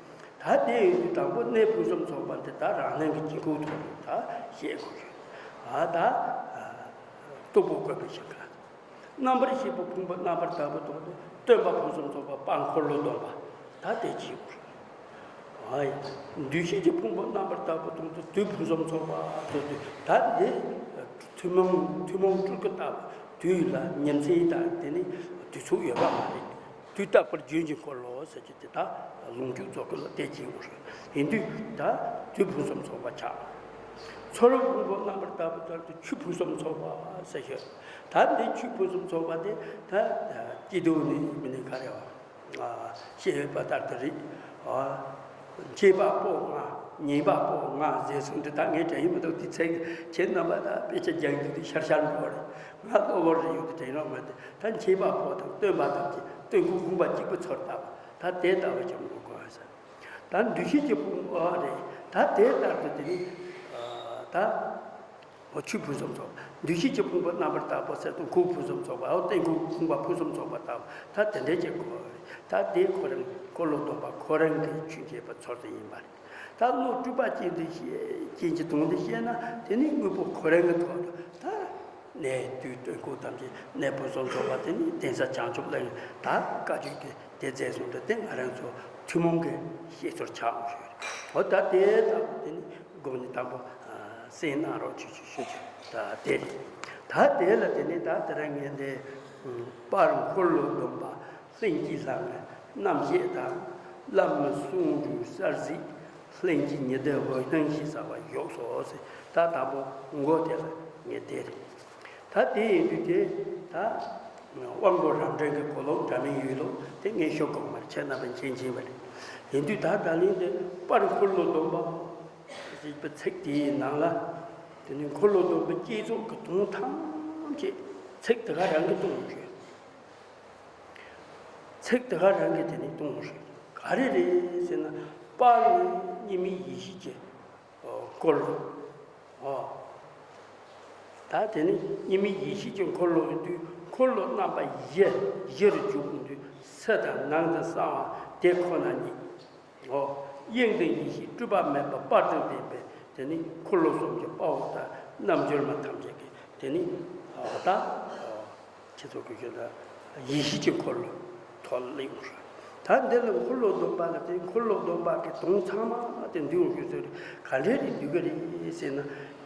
ད་དེ་ཡིན་དུས་དང་པོ་གནས་ཕུན་སུམ་ཚོགས་པ་འདི་ད་རང་སྣང་གི་དཀྱིལ་འཁོར་ཐོག་ནས་ད་བཤད་དགོས་ཀྱི། ཨ་ད། སྟུག་པོ་བཀོད་པའི་ཞིང་ཁམས། རྣམ་པར་ཤེས་པའི་ཕུང་པོ་རྣམ་པར་དག་པའི་དོན་དུ་སྟོན་པ་ཕུན་སུམ་ཚོགས་པ་དཔལ་འཁོར་ལོ་སྡོམ་པ་ད་དེ་གཅིག་དགོས། ཨ་ཡ། འདུ་ཤེས་ཀྱི་ཕུང་པོ་རྣམ་པར་དག་པའི་དོན་དུ་དུས་ཕུན་སུམ་ཚོགས་པ་ཟེར་དུས་ད་འདི་ཐུན་མོང་ཐུན་མོང་སྤྲུལ་སྐུ་ལྟ་བུ་དུས་ལ་ཉིན་མཚན་དང་དེ་ནི་དུས་ཚོད་ཡོད་པ་མ་རེད། དུས་རྟག་པར་རྒྱུན་གྱི་འཁོར་ལོ་ཟེར་གྱི་དེ་དག་ལོངས་སྤྱོད་རྫོགས་སྐུ་ལ་གཏད་ཀྱི་ཡོད་རེད། ཡིན་དུས་ད་དུས་ཕུན་སུམ་ཚོགས་པ་ཆགས། ཚོར་བ་ཕུང་པོ་རྣམ་པར་དག་པའི་ལྟར་དུ་ཆོས་ཕུན་སུམ་ཚོགས་པ་ཟེར་ཞུ། ད་འདི་ཆོས་ཕུན་སུམ་ཚོགས་པ་དེ་ད་སྐྱིད་སྡུག་ནི་མི་ནི་ག་རེ་བ། ཤེས་ཡོད་པ་ལྟར་དུ་རེད། མཁྱེན་པ་པོ་ལྔ། ཉན་པ་པོ་ལྔ་ཟེར་སོང་དུས་ད་ངས་དྲན་ཡིན་མི་འདུག་དེ་ཚེ་ཁྱེད་རྣམ་པ་ད་དཔེ་ཆ་སྦྱང་རྒྱུ་དེ་ཤར་ཤར་འགྲོ་རེད། ང་གློ་བུར་རེ་ཡོང་དུས་དྲན་རོགས་མ་དེ་ད་མཁྱེན་པ་པོ་དང་སྟོན་པ་ཐམས་ཅད་སྟོན་ཁུངས་ཁུངས་པ་གཅིག་པུ་ཚོར་ལྟ་བུ་ད་དེ་ལྟ་བུ་ཀྱང་མི་དགོས་ཟེར། ད་འདུ་ཤེས་ཀྱི་ཕུང་པོ་རེད། ད་དེ་ལྟར་དུ་དེ་ནི་ད་འོ་ཆོས་ཕུན་སུམ་ཚོགས། འདུ་ཤེས་ཀྱི་ཕུང་པོ་རྣམ་པར་དག་པ་ཟེར་དུས་ཁམས་ཕུན་སུམ་ཚོགས་པ་འོ་སྟོན་ཁུངས་ཁུངས་པ་ཕུན་སུམ་ཚོགས་པ་དག་ད་དེ་འདྲའི་ཀྱི་གོ་རེད། ད་དེ་ཁོ་རང་འཁོར་ལོ་སྡོམ་པ་ཁོ་རང་གི་ཆོས་འཆད་པ་ཚོར་དུ་ཡིན་པ་རེད། ད་བློ་སྤྲོས་པ་ཅན་དུ་ཅན་གྱི་དོན་དུ་བཤད་ན་དེ་ནི་དངོས་པོ་ཁོ་རང་གི་ཐོག་ཏུ་ད། གནས་དུས་སྟོན་ཁུངས་ཐམས་ཅད་གནས་ཕུན་སུམ་ཚོགས་པ་དེ་ནི་གདན་ས་བྱང་ཆུབ་གླིང་ད་བཀའ་བརྒྱུད་ཀྱི་དེ་མཛད་སོང་དུས་དེ་ང་རང་ཚོ་ཐུན་མོང་གི་བཤད་ཚུལ་ཆགས་འོང་ཞུ་རེད། འོ་ད་དེ་ལྟ་བུ་དེ་ནི་དགོངས་ནས་དང་པོ་གསན་གནང་རོགས་བྱེད་ཅིག་ཞུ་ཅིག་ད་དེ་རེད། ད་དེ་ལ་དེ་ནི་ད་དེ་རིང་ངས་འདི་པར་འཁོར་ལོ་སྡོམ་པ་ལྷུན་གྱིས་ལྷང་ངེ་རྣམ་བཤད་དང་། བླ་མའི་གསུང་སྒྲོས་གསར་གཟིགས་ལྷུན་གྱིས་ཉི་ཟླའི་འོད་སྣང་ཞེས་བྱ་བ་བཞུགས་སོ་ཟེར། ད་དང་པོ་མགོ་དེ་ལ་ངས་དེ་རེད། ད་དེ་ཡིན་དུས་དེ་ད་དབང་པོ་རབ་འབྲིང་གི་གོ་ལོག་འདྲ་མིན་ཡོད་ལུགས་དེ་ངས་ཞུ་དགོས་མ་རེད། ཁྱེད་རྣམ་པས་མཁྱེན་མཁྱེན་པ་རེད། ཡིན་དུས་ད་ད་ལན་དེ་པར་འཁོར་ལོ་སྡོམ་པ་ཞེས་པའི་ཚིག་དེའི་ནང་ལ་དེ་ནི་འཁོར་ལོ་སྡོམ་པའི་བསྐྱེད་རྫོགས་ཀྱི་དོན་ཐམས་ཅད་ཚིག་དེ་ག་རང་གིས་སྟོན་ཡོད། ཚིག་དེ་ག་རང་གིས་དེ་ནི་སྟོན་ཡོད། ག་རེ་རེད་ཟེར་ན། པར་ནི་གཉིས་མེད་ཡེ་ཤེས་ཀྱི་འཁོར་ལོ། ཨོ། ད་དེ་ནི་གཉིས་མེད་ཡེ་ཤེས་ཀྱི་འཁོར་ལོ་ཡིན་དུས། འཁོར་ལོ་རྣམ་པ་བཞི་བཞི་རུ་འཇུག་ཡོང་དུས། ཕྱི་དང་ནང་དང་གསང་བ་དེ་ཁོ་ན་ཉིད། ཨོ། དབྱིངས་དང་ཡེ་ཤེས་སྤྲོས་པ་མེད་པ་དཔལ་དང་ལྡན་པའི་དེ་ནི་འཁོར་ལོ་གསུམ་གྱི་དཔའ་བོ་དང་རྣལ་འབྱོར་མ་ཐམས་ཅད་ཀྱིས་དེ་ནི་ཨོ་ད་ཨོ་ཁྱེད་ཚོ་གི་ཞུ་ན་ཡེ་ཤེས་ཀྱི་འཁོར་ལོ་ཐོག་ལ་སླེབས་ཡོང་ཞུ། ད་འདི་ལ་འཁོར་ལོ་སྡོམ་པ་ལ་དེ་འཁོར་ལོ་སྡོམ་པ་གི་དོན་ཚང་མ་དེ་འདུས་ཡོང་ཞུ་ཚོད་རེད། ག་འདྲས་རེད་འདུས་གི་རེད་ཟེར་ན།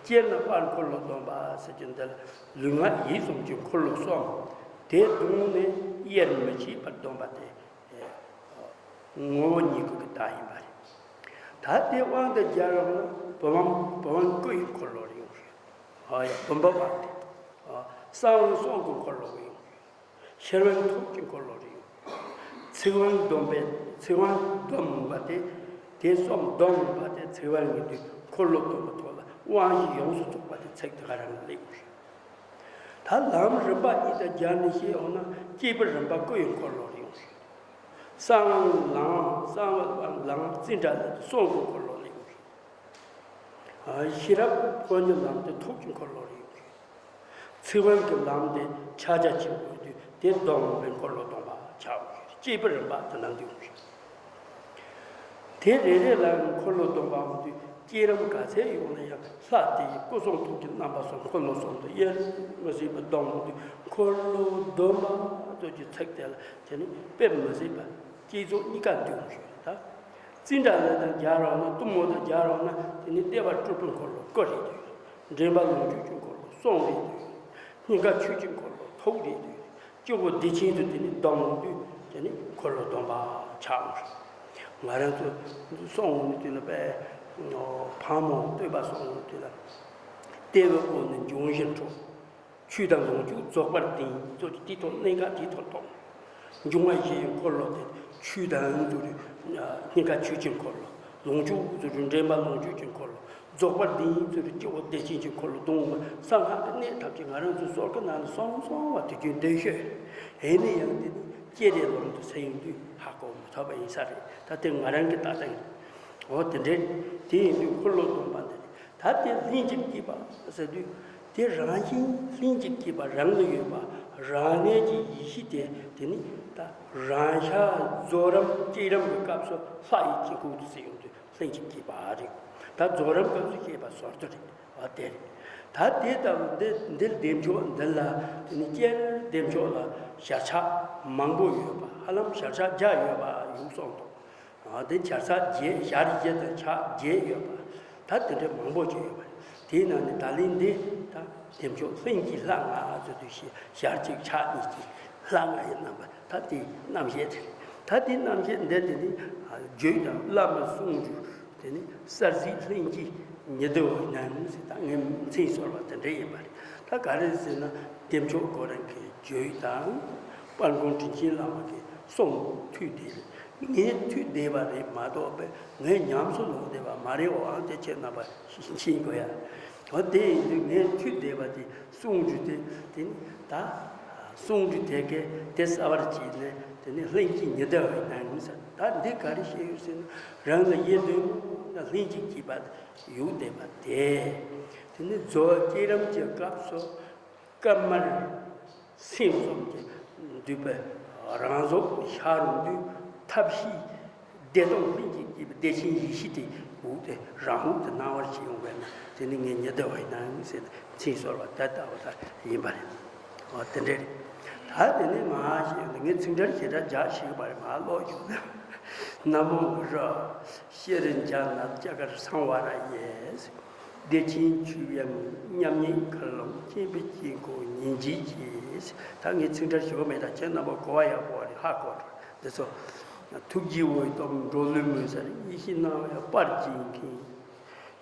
སྤྱིར་ན་པར་འཁོར་ལོ་སྡོམ་པ་ཟེར་གྱི་འདི་ལ་ལུས་ངག་ཡིད་གསུམ་གྱི་འཁོར་ལོ་གསུམ་དེ་གདོང་ནས་དབྱེར་མི་ཕྱེད་པར་སྡོམ་པ་དེ། ངོ་བོ་ཉིད་སྐུ་གི་བརྡ་ཡིན་པ་རེད། ད་དེ་དབང་དུ་སྦྱར་བ་ན་བུམ་དབང་བུམ་དབང་སྐུ་ཡི་འཁོར་ལོ་རེ་ཡོང་རེད། ཨ་ཡ་བུམ་པ་དབང་དེ། ཨ་གསང་བའི་གསུང་གི་འཁོར་ལོ་རེ་ཡོང་རེད། ཤེར་དབང་ཐུགས་ཀྱི་འཁོར་ལོ་རེ་ཡོང་རེད། ཚིག་དབང་སྡོམ་པའི་ཚིག་དབང་སྡོམ་པ་དེ། དེ་གསུམ་སྡོམ་པ་དེ་ཚིག་དབང་ཡིན་དུས་འཁོར་ལོ་སྡོམ་པའི་ཐོག་ལ་དབང་བཞི་ཡོངས་སུ་རྫོགས་པ་དེ་ཚིག་དེ་ག་རང་ལ་སླེབས་ཡོང་རེད། ད་ལམ་རིམ་པ་གཉིས་དང་སྦྱར་ནས་བཤད་ཡོང་ན་བསྐྱེད་པའི་རིམ་པ་སྐུ་ཡི་འཁོར་ལོ་རེ་ཡོང་རེད། གསང་བའམ་ལམ་གསང་བའམ་ལམ་ཙིནྟྲ་ལ་གསུང་གི་འཁོར་ལོ་ལ་ཡོད་རེད། ཤེས་རབ་ཕོ་ཉའི་ལམ་དེ་ཐུགས་ཀྱི་འཁོར་ལོ་ལ་ཡོད་རེད། ཚིག་དབང་གི་ལམ་དེ་ཕྱག་རྒྱ་ཆེན་པོ་ཡོད་དུས་དེ་སྡོམ་པའི་འཁོར་ལོ་སྡོམ་པ་ཆགས་ཡོད་རེད། བསྐྱེད་པའི་རིམ་པ་དེ་ནང་འདུས་ཡོད་རེད། དེ་རེ་རེ་ལ་འཁོར་ལོ་སྡོམ་པའམ་དུས་བསྐྱེད་རིམ་ག་ཚད་ཡོང་ན་ཡང་ལྷ་དེ་ཡི་སྐུ་གསུང་ཐུགས་ཀྱི་རྣམ་པ་གསུམ་འཁོར་ལོ་གསུམ་དུ་དབྱེར་མི་ཕྱེད་པར་སྡོམ་དུས་འཁོར་ལོ་སྡོམ་པ་ཚོ་གི་ཚིག་དེ་ལ་དེ་ནི་དཔེ་མི་སྲིད་པ་བསྐྱེད་རྫོགས་གཉིས་ཀ་འདུས་ཡོད་རེད་ད། ཙིནྟྲ་ལ་དང་སྦྱར་བ་ན་གཏུམ་མོ་དང་སྦྱར་བ་ན་དེ་ནི་ལྟེ་བ་སྤྲུལ་པའི་འཁོར་ལོ་སྐུ་རེད་འདུག་འདྲེན་པ་ལོངས་སྤྱོད་ཀྱི་འཁོར་ལོ་གསུང་རེད་འདུག་སྙིང་ག་ཆོས་ཀྱི་འཁོར་ལོ་ཐུགས་རེད་འདུག་སྤྱི་བོ་བདེ་ཆེན་དུ་དེ་ནི་སྡོམ་དུས་དེ་ནི་འཁོར་ལོ་སྡོམ་པ་ཆགས་འོང་རེད། ང་རང་ཚོ་གསུང་འོང་དུས་ལ་པས་ཕག་མོ་བསྟོད་པ་གསུང་འོང་དུས་ལ། ལྟེ་བའི་དབུས་ནས་འབྱུང་བཞི་འཕྲོ། ཆོས་དང་ལོངས་སྤྱོད་རྫོགས་པར་ལྡན་ཚོ་དེའི་ཐོག་གནད་འགག་དེའི་ཐོག་གཏོང་། འབྱུང་བ་བཞི་ཡི་འཁོར་ལོ་དེ་ཆོས་དང་ཚོ་གནད་འགག་ཆོས་ཀྱི་འཁོར་ལོ། ལོངས་སྤྱོད་ཚོ་འདྲེན་པ་ལོངས་སྤྱོད་ཀྱི་འཁོར་ལོ། རྫོགས་པར་ལྡན་ཚོ་སྤྱི་བོ་བདེ་ཆེན་གྱི་འཁོར་ལོ་གཏོང་བ་གསང་སྔགས་ཀྱི་གནད་ཐམས་ཅད་ང་རང་ཚོའི་སྲོལ་གྱི་ནང་ལ་སོང་སོང་བ་དུས་རྒྱུན་འདོད་ཤོས། ཨེ་ནས་ཡང་དེ་ནི་སྤྱིར་ལམ་དུ་སེམས་དུས་ཧ་གོ་མི་ཐུབ་པ་ཡིན་ས་རེད། ད་དེ་ང་རང་གི་ལྟ་སྟངས་ཡིན། འོ་དེ་འདྲས། དེ་ཡིན་དུས་འཁོར་ལོ་སྡོམ་པ་འདི་རེད། ད་དེ་ལྷན་ཅིག་སྐྱེས་པ་ཟེར་དུས། དེ་རང་བཞིན་ལྷན་ཅིག་སྐྱེས་པ་རང་ལ་ཡོད་པ་རང་གནས་ཀྱི་ཡེ་ཤེས་དེ་དེ་ནི་ད་རང་ཤར་རྫོགས་རིམ་བསྐྱེད་རིམ་གྱི་སྐབས་སུ་ལྷ་ཡི་དཀྱིལ་འཁོར་དུ་ཟེར་ཡོང་དུས་ལྷན་ཅིག་སྐྱེས་པ་རེད། ད་རྫོགས་རིམ་སྐབས་སུ་སྐྱེས་པ་ཟེར་དུས་རེད། འོ་དེ་རེད། ད་དེ་ལྟ་བུ་འདི་འདིར་བདེ་མཆོག་འདི་ལ་དེ་ནི་སྤྱིར་བདེ་མཆོག་ལ་ཞལ་ཆགས་མང་པོ་ཡོད་པ། ཧ་ལམ་ཞལ་ཆགས་བརྒྱ་ཡོད་པ་ཡོད་གསུངས་འདུག་འདི་ཞལ་ཆགས་བརྒྱད། ཞལ་བརྒྱད་དང་ཕྱག་བརྒྱད་ཡོད་པ། ད་དེ་འདྲ་མང་པོ་ཅིག་ཡོད་པ་རེད། དེའི་ནང་ནས་ད་ལན་འདི་ད་བདེ་མཆོག་ལྷུན་གྱིས་ལྷང་ངེ་ཟེར་དུས་ཞལ་གཅིག་ཕྱག་གཉིས་ཀྱིས་ལྷང་ངེ་ཡི་རྣམ་པ། ད་དེའི་རྣམ་བཤད་དེ་རེད། ད་དེའི་རྣམ་བཤད་འདི་དེ་ནི་བརྗོད་དང་བླ་མའི་གསུང་སྒྲོས་དེ་ནི་གསལ་གཟིགས་ལྷུན་གྱིས་ཉི་ཟླའི་འོད་སྣང་ཟེར། ད་ངས་མཚན་གསོལ་བ་དེ་འདྲ་ཡིན་པ་རེད། ད་ག་རེ་ཟེར་ན་བདེ་མཆོག་ཁོ་རང་གི་བརྗོད་དང་། དཔལ་མགོན་དྲིན་ཅན་བླ་མ་གི་གསུང་ཐོས་བསྡད་རེད། ངས་ཐོས་བསྡད་པ་རེད་མ་གཏོགས་པས་ངས་ཉམས་སུ་ལོངས་བསྡད་པ་མ་རེད། འོ་ཨང་དེ་ཁྱེད་རྣམ་པ་ཤེས་དགོས་ཡ། འོ་དེ་ཡིན་དུས་ངས་ཐོས་བསྡད་པ་དེ་གསུང་སྒྲོས་དེ་དེ་ནི་ད་གསུང་སྒྲོས་དེ་གས་དེ་གསལ་བར་བྱས་ནས་དེ་ནི་ལྷུན་གྱིས་ཉི་ཟླའི་འོད་སྣང་ཟེར། ད་འདི་ག་རེ་བཤད་ཡོད་ཟེར་ན་རང་ལ་ཡིད་འདོད་ན་ལྷུན་གྱིས་སྐྱེས་པ་ཡོད་བསྡད་པ་དེ། དེ་ནི་རྫོགས་བསྐྱེད་རིམ་གྱི་སྐབས་སུ། དཀར་དམར་སེམས་གསུམ་གྱི་འདུས་པའི་རང་གཟུགས་ཤར་འོང་དུས་ཐབས་ཤེས་བདེ་སྟོང་ལྷུན་གྱིས་སྐྱེས་པའི་བདེ་ཆེན་ཡེ་ཤེས་དེ་འོད་དེ་རང་འོད་དུ་སྣང་བར་བྱེད་ཡོང་བས་ན་དེ་ནི་ངས་ཉི་ཟླའི་འོད་སྣང་ཟེར་ནས་མཚན་གསོལ་བ་དེ་ལྟ་བུ་དག་ཡིན་པ་རེད། འོ་དེ་འདྲ་རེད། ད་དེ་ནས་མ་ཞེས་ངས་ཚིག་འགྲེལ་ཞེ་དྲག་རྒྱག་ཤེས་ཀྱི་མ་རེད། མ་ཀློག་རྒྱུ་ན་ ན་མོ་གུ་རུ། ཤྲཱི་ཛྙཱ་ན་ཙཀ་ག་ར་སཾ་བྷ་ར་ཡེ། བདེ་ཆེན་ཆོས་དབྱིངས་མཉམ་ཉིད་མཁའ་ཀློང་། མཁྱེན་པའི་དཀྱིལ་འཁོར་ཉིད་འཇིག་གིས། ད་ངས་ཚིག་འགྲེལ་ཞུ་གི་མེད། ད་ཁྱེད་རྣམ་པ་གོ་བ་ཡག་པོ་རེད། ཧ་གོ་འགྲོ། འདི་ཚོ། ཐུགས་རྗེའི་འོད་སྟོབས་འགྲོ་བློའི་མུན་སེལ། ཡེ་ཤེས་སྣང་བས་དཔལ་གྱིས་ཁེངས།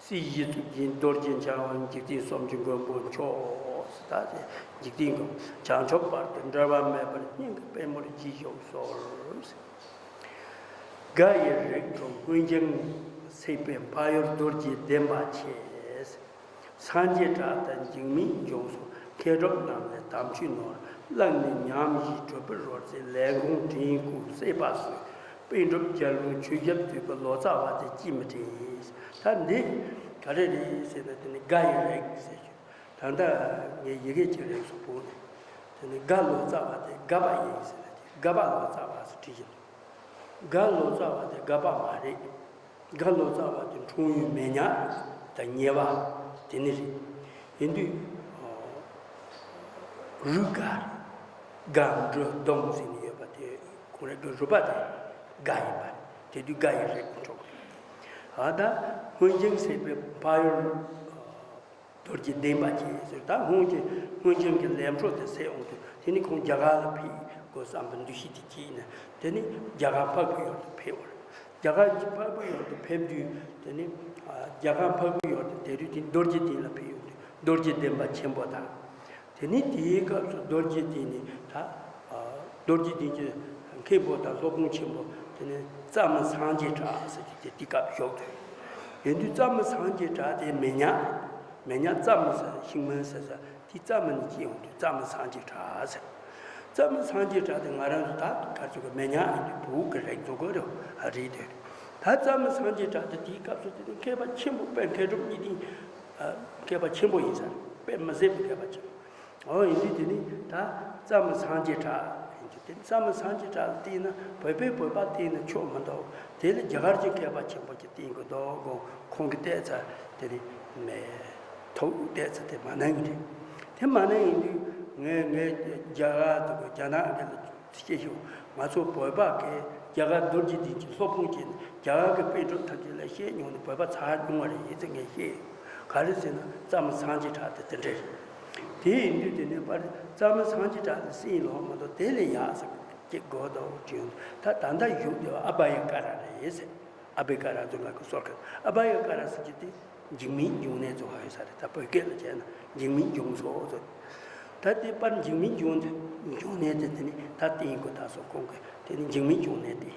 སྲིད་ཞིའི་གཙུག་རྒྱན་རྡོ་རྗེ་འཆང་། འཇིག་རྟེན་སུམ་ཅུ་མགོན་པོ་མཆོག། ད་དེ་འཇིག་རྟེན་མགོན་བྱང་ཆུབ་བར་དུ་འབྲལ་བ་མེད་པར། སྙིང་གི་པད་མོར་རྗེས་ཤུགས་གསོལ། དགའ་ཡི་རིགས་དྲུག་མངོན་འཇིགས་སྲིད་པའི་འཕགས་ཡུལ། རྡོ་རྗེ་གདན་པ་ཆེ། སངས་རྒྱས་གྲགས་དང་འཇིགས་མེད་འབྱུང་གསུམ། མཁས་གྲུབ་རྣམས་ལས་དམ་ཆོས་ནོར། གླགས་ནི་ཉམས་བཞེས་གྲུབ་པའི་རོལ་རྩེད། ལས་གོང་དྲན་སྐུལ་སྲེད་པ་སོས། པཎ་གྲུབ་རྒྱལ་པོའི་ཆོས་ཞབས་བཏུད་པའི། ལོ་ཙཱ་བ་དེ་ཅིས་མི་དྲན། ད་འདི་ག་རེ་རེད་ཟེར་ན། དེ་ནི་དགའ་ཡི་རིགས་ཟེར་རྒྱུ། ད་ལྟ་ངས་ཡི་གེ་གཅིག་རེ་ཟུང་བོར་ནས། དེ་ནི་དགའ་ལོ་ཙཱ་བ་དེ་དགའ་པ་ཡིན་ཟེར་ན། དེ་དགའ་པ་ལོ་ཙཱ་བ་ཟེར་བྲིས་བཞག་དགའ་ལོ་ཙཱ་བ་དེ་དགའ་པ་མ་རེད། དགའ་ལོ་ཙཱ་བ་དེ་འཁྲུངས་ཡུལ་མེ་ཉག་དང་ཉེ་བ་དེ་ནི་རེད། ཡིན་དུས་རུས་དགའ་རེད། དགའ་འབྲུ་སྡོམ་ཟེར་ནས་ཡོད་པ་དེ། ཁོང་རང་གི་རུས་པ་དེ་དགའ་ཡིན་པ་རེད། དེ་དུས་དགའ་ཡི་རིགས་འཁྲུངས་རེད། ཨ་ད་མངོན་འཇིགས་སྲིད་པའི་འཕགས་ཡུལ། རྡོ་རྗེ་གདན་པ་ཆེ་ཟེར། ད་སྔོན་གྱི་སྔོན་བྱོན་གྱི་ལས་འཕྲོ་དེ་སད་འོང་དུས། དེ་ནི་ཁོང་རྒྱ་གར་ལ་ཕེབས་དགོས་བསམ་པའི་འདུ་ཤེས་དེ་སྐྱེས་ནས། དེ་ནི་རྒྱ་གར་འཕགས་པའི་ཡུལ་དུ་ཕེབས་པ་རེད། རྒྱ་གར་གྱི་འཕགས་པའི་ཡུལ་དུ་ཕེབས་དུས། དེ་ནི་ཨ་རྒྱ་གར་འཕགས་པའི་ཡུལ་དུ་དེ་དུས་དེ་རྡོ་རྗེ་གདན་ལ་ཕེབས་ཡོང་དུས། རྡོ་རྗེ་གདན་པ་ཆེན་པོ་དང་། དེ་ནི་དེའི་སྐབས་སུ་རྡོ་རྗེ་གདན་ནི་ད། རྡོ་རྗེ་གདན་གྱི་མཁན་པོ་དང་སློབ་དཔོན་ཆེན་པོ་དེ་ནི་རྩ་མི་སངས་རྒྱས་གྲགས་ཟེར་གྱི་དེ་དེ་སྐབས་བཞུགས་ཏེ། ཡིན་དུས་རྩ་མི་སངས་རྒྱས་གྲགས་དེ་མེ་ཉག་མེ་ཉག་རྩ་མི་ཟེར། ཤིང་མི་ཟེར་ས་དེ་རྩ་མི་ནས་སྐྱེས་ཡོང་དུས་རྩ་མི་སངས་རྒྱས་གྲགས་ཟེར། རྩ་མི་སངས་རྒྱས་གྲགས་དེ་ང་རང་ཚོ་ད་ག་ཚོད་ཀྱི་མེ་ཉག་ཡིན་དུས་བོད་ཀྱི་རིགས་ཚོ་གི་རེད་དེ། ད་རྩ་མི་སངས་རྒྱས་གྲགས་དེ་དེའི་སྐབས་སུ་དེ་ནི་མཁས་པ་ཆེན་པོ་དཔལ་མཁས་གྲུབ་གཉིས་ལྡན། མཁས་པ་ཆེན་པོ་ཡིན་ས་རེད། དཔེ་མི་སྲིད་པའི་མཁས་པ་ཆེན་པོ། འོ་ཡིན་དུས་དེ་ནི་ད་རྩ་མི་སངས་རྒྱས་གྲགས་ཡིན་དུས། དེ་རྩ་མི་སངས་རྒྱས་གྲགས་ལ་བལྟས་ན། བོད་པས་བོད་པ་བསྟེན་ན་ཆོག་མི་འདུག་དེ་ལ་རྒྱ་གར་གྱི་མཁས་པ་ཆེན་པོ་ཅིག་བསྟེན་དགོས་འདུག་གོ། ཁོང་གིས་བལྟས་ཚར། དེ་ནི་མེ་ཐུགས་བལྟས་ཚར། དེ་མ་གནང་གི་རེད། དེ་མ་གནང་ཡིན་དུས་ངས་ངས་རྒྱ་གར་དུ་རྒྱ་ནག་གི་ལ་སྐྱེས་ཤིང་། ང་ཚོ་བོད་པ་གིས་རྒྱ་གར་རྡོ་རྗེ་གདན་གྱི་སློབ་དཔོན་གྱིས་རྒྱ་གར་གྱི་པཎ་གྲུབ་ཐམས་ཅད་ལ་བཤད་མྱོང་ནས་བོད་པ་ཚར་མྱོང་བ་རེད་ཟེར་ངས་བཤད་ཡོད། ག་རེ་ཟེར་ན་རྩ་མི་སངས་རྒྱས་གྲགས་དེ་དེ་འདྲ་རེད། དེ་ཡིན་དུས་དེ་ནས་པར་རྩ་མི་སངས་རྒྱས་གྲགས་དེ་སྲིད་ལོག་མ་གཏོགས་དེ་ལས་ཡག་ཟེར་གྱི་དགོས་འདུག་དྲན། ད་ད་ལྟ་བཞུགས་བསྡད་པ་ཨ་བྷ་ཡ་ཀ་ར་རེད་ཟེར། ཨ་བྷ་ཡ་ཀ་ར་ཚོ་ལ་གི་སོར་ཁ་ཨ་བྷ་ཡ་ཀ་ར་ཟེར་གྱི་དེ། འཇིགས་མེད་འབྱུང་གནས་ཚོ་ཧ་ཡོད་ས་རེད། ད་བོད་སྐད་ལ་བྱས་ན་འཇིགས་མེད་འབྱུང་གནས་ཚོ་ཟེར། ད་དེ་པར་འཇིགས་མེད་འབྱུང་གནས་འབྱུང་གནས་དེ་དེ་ནི་ད་བསྟེན་དགོས། ད་སོ་ཁོང་གིས་དེ་ནི་འཇིགས་མེད་འབྱུང་གནས་དེ།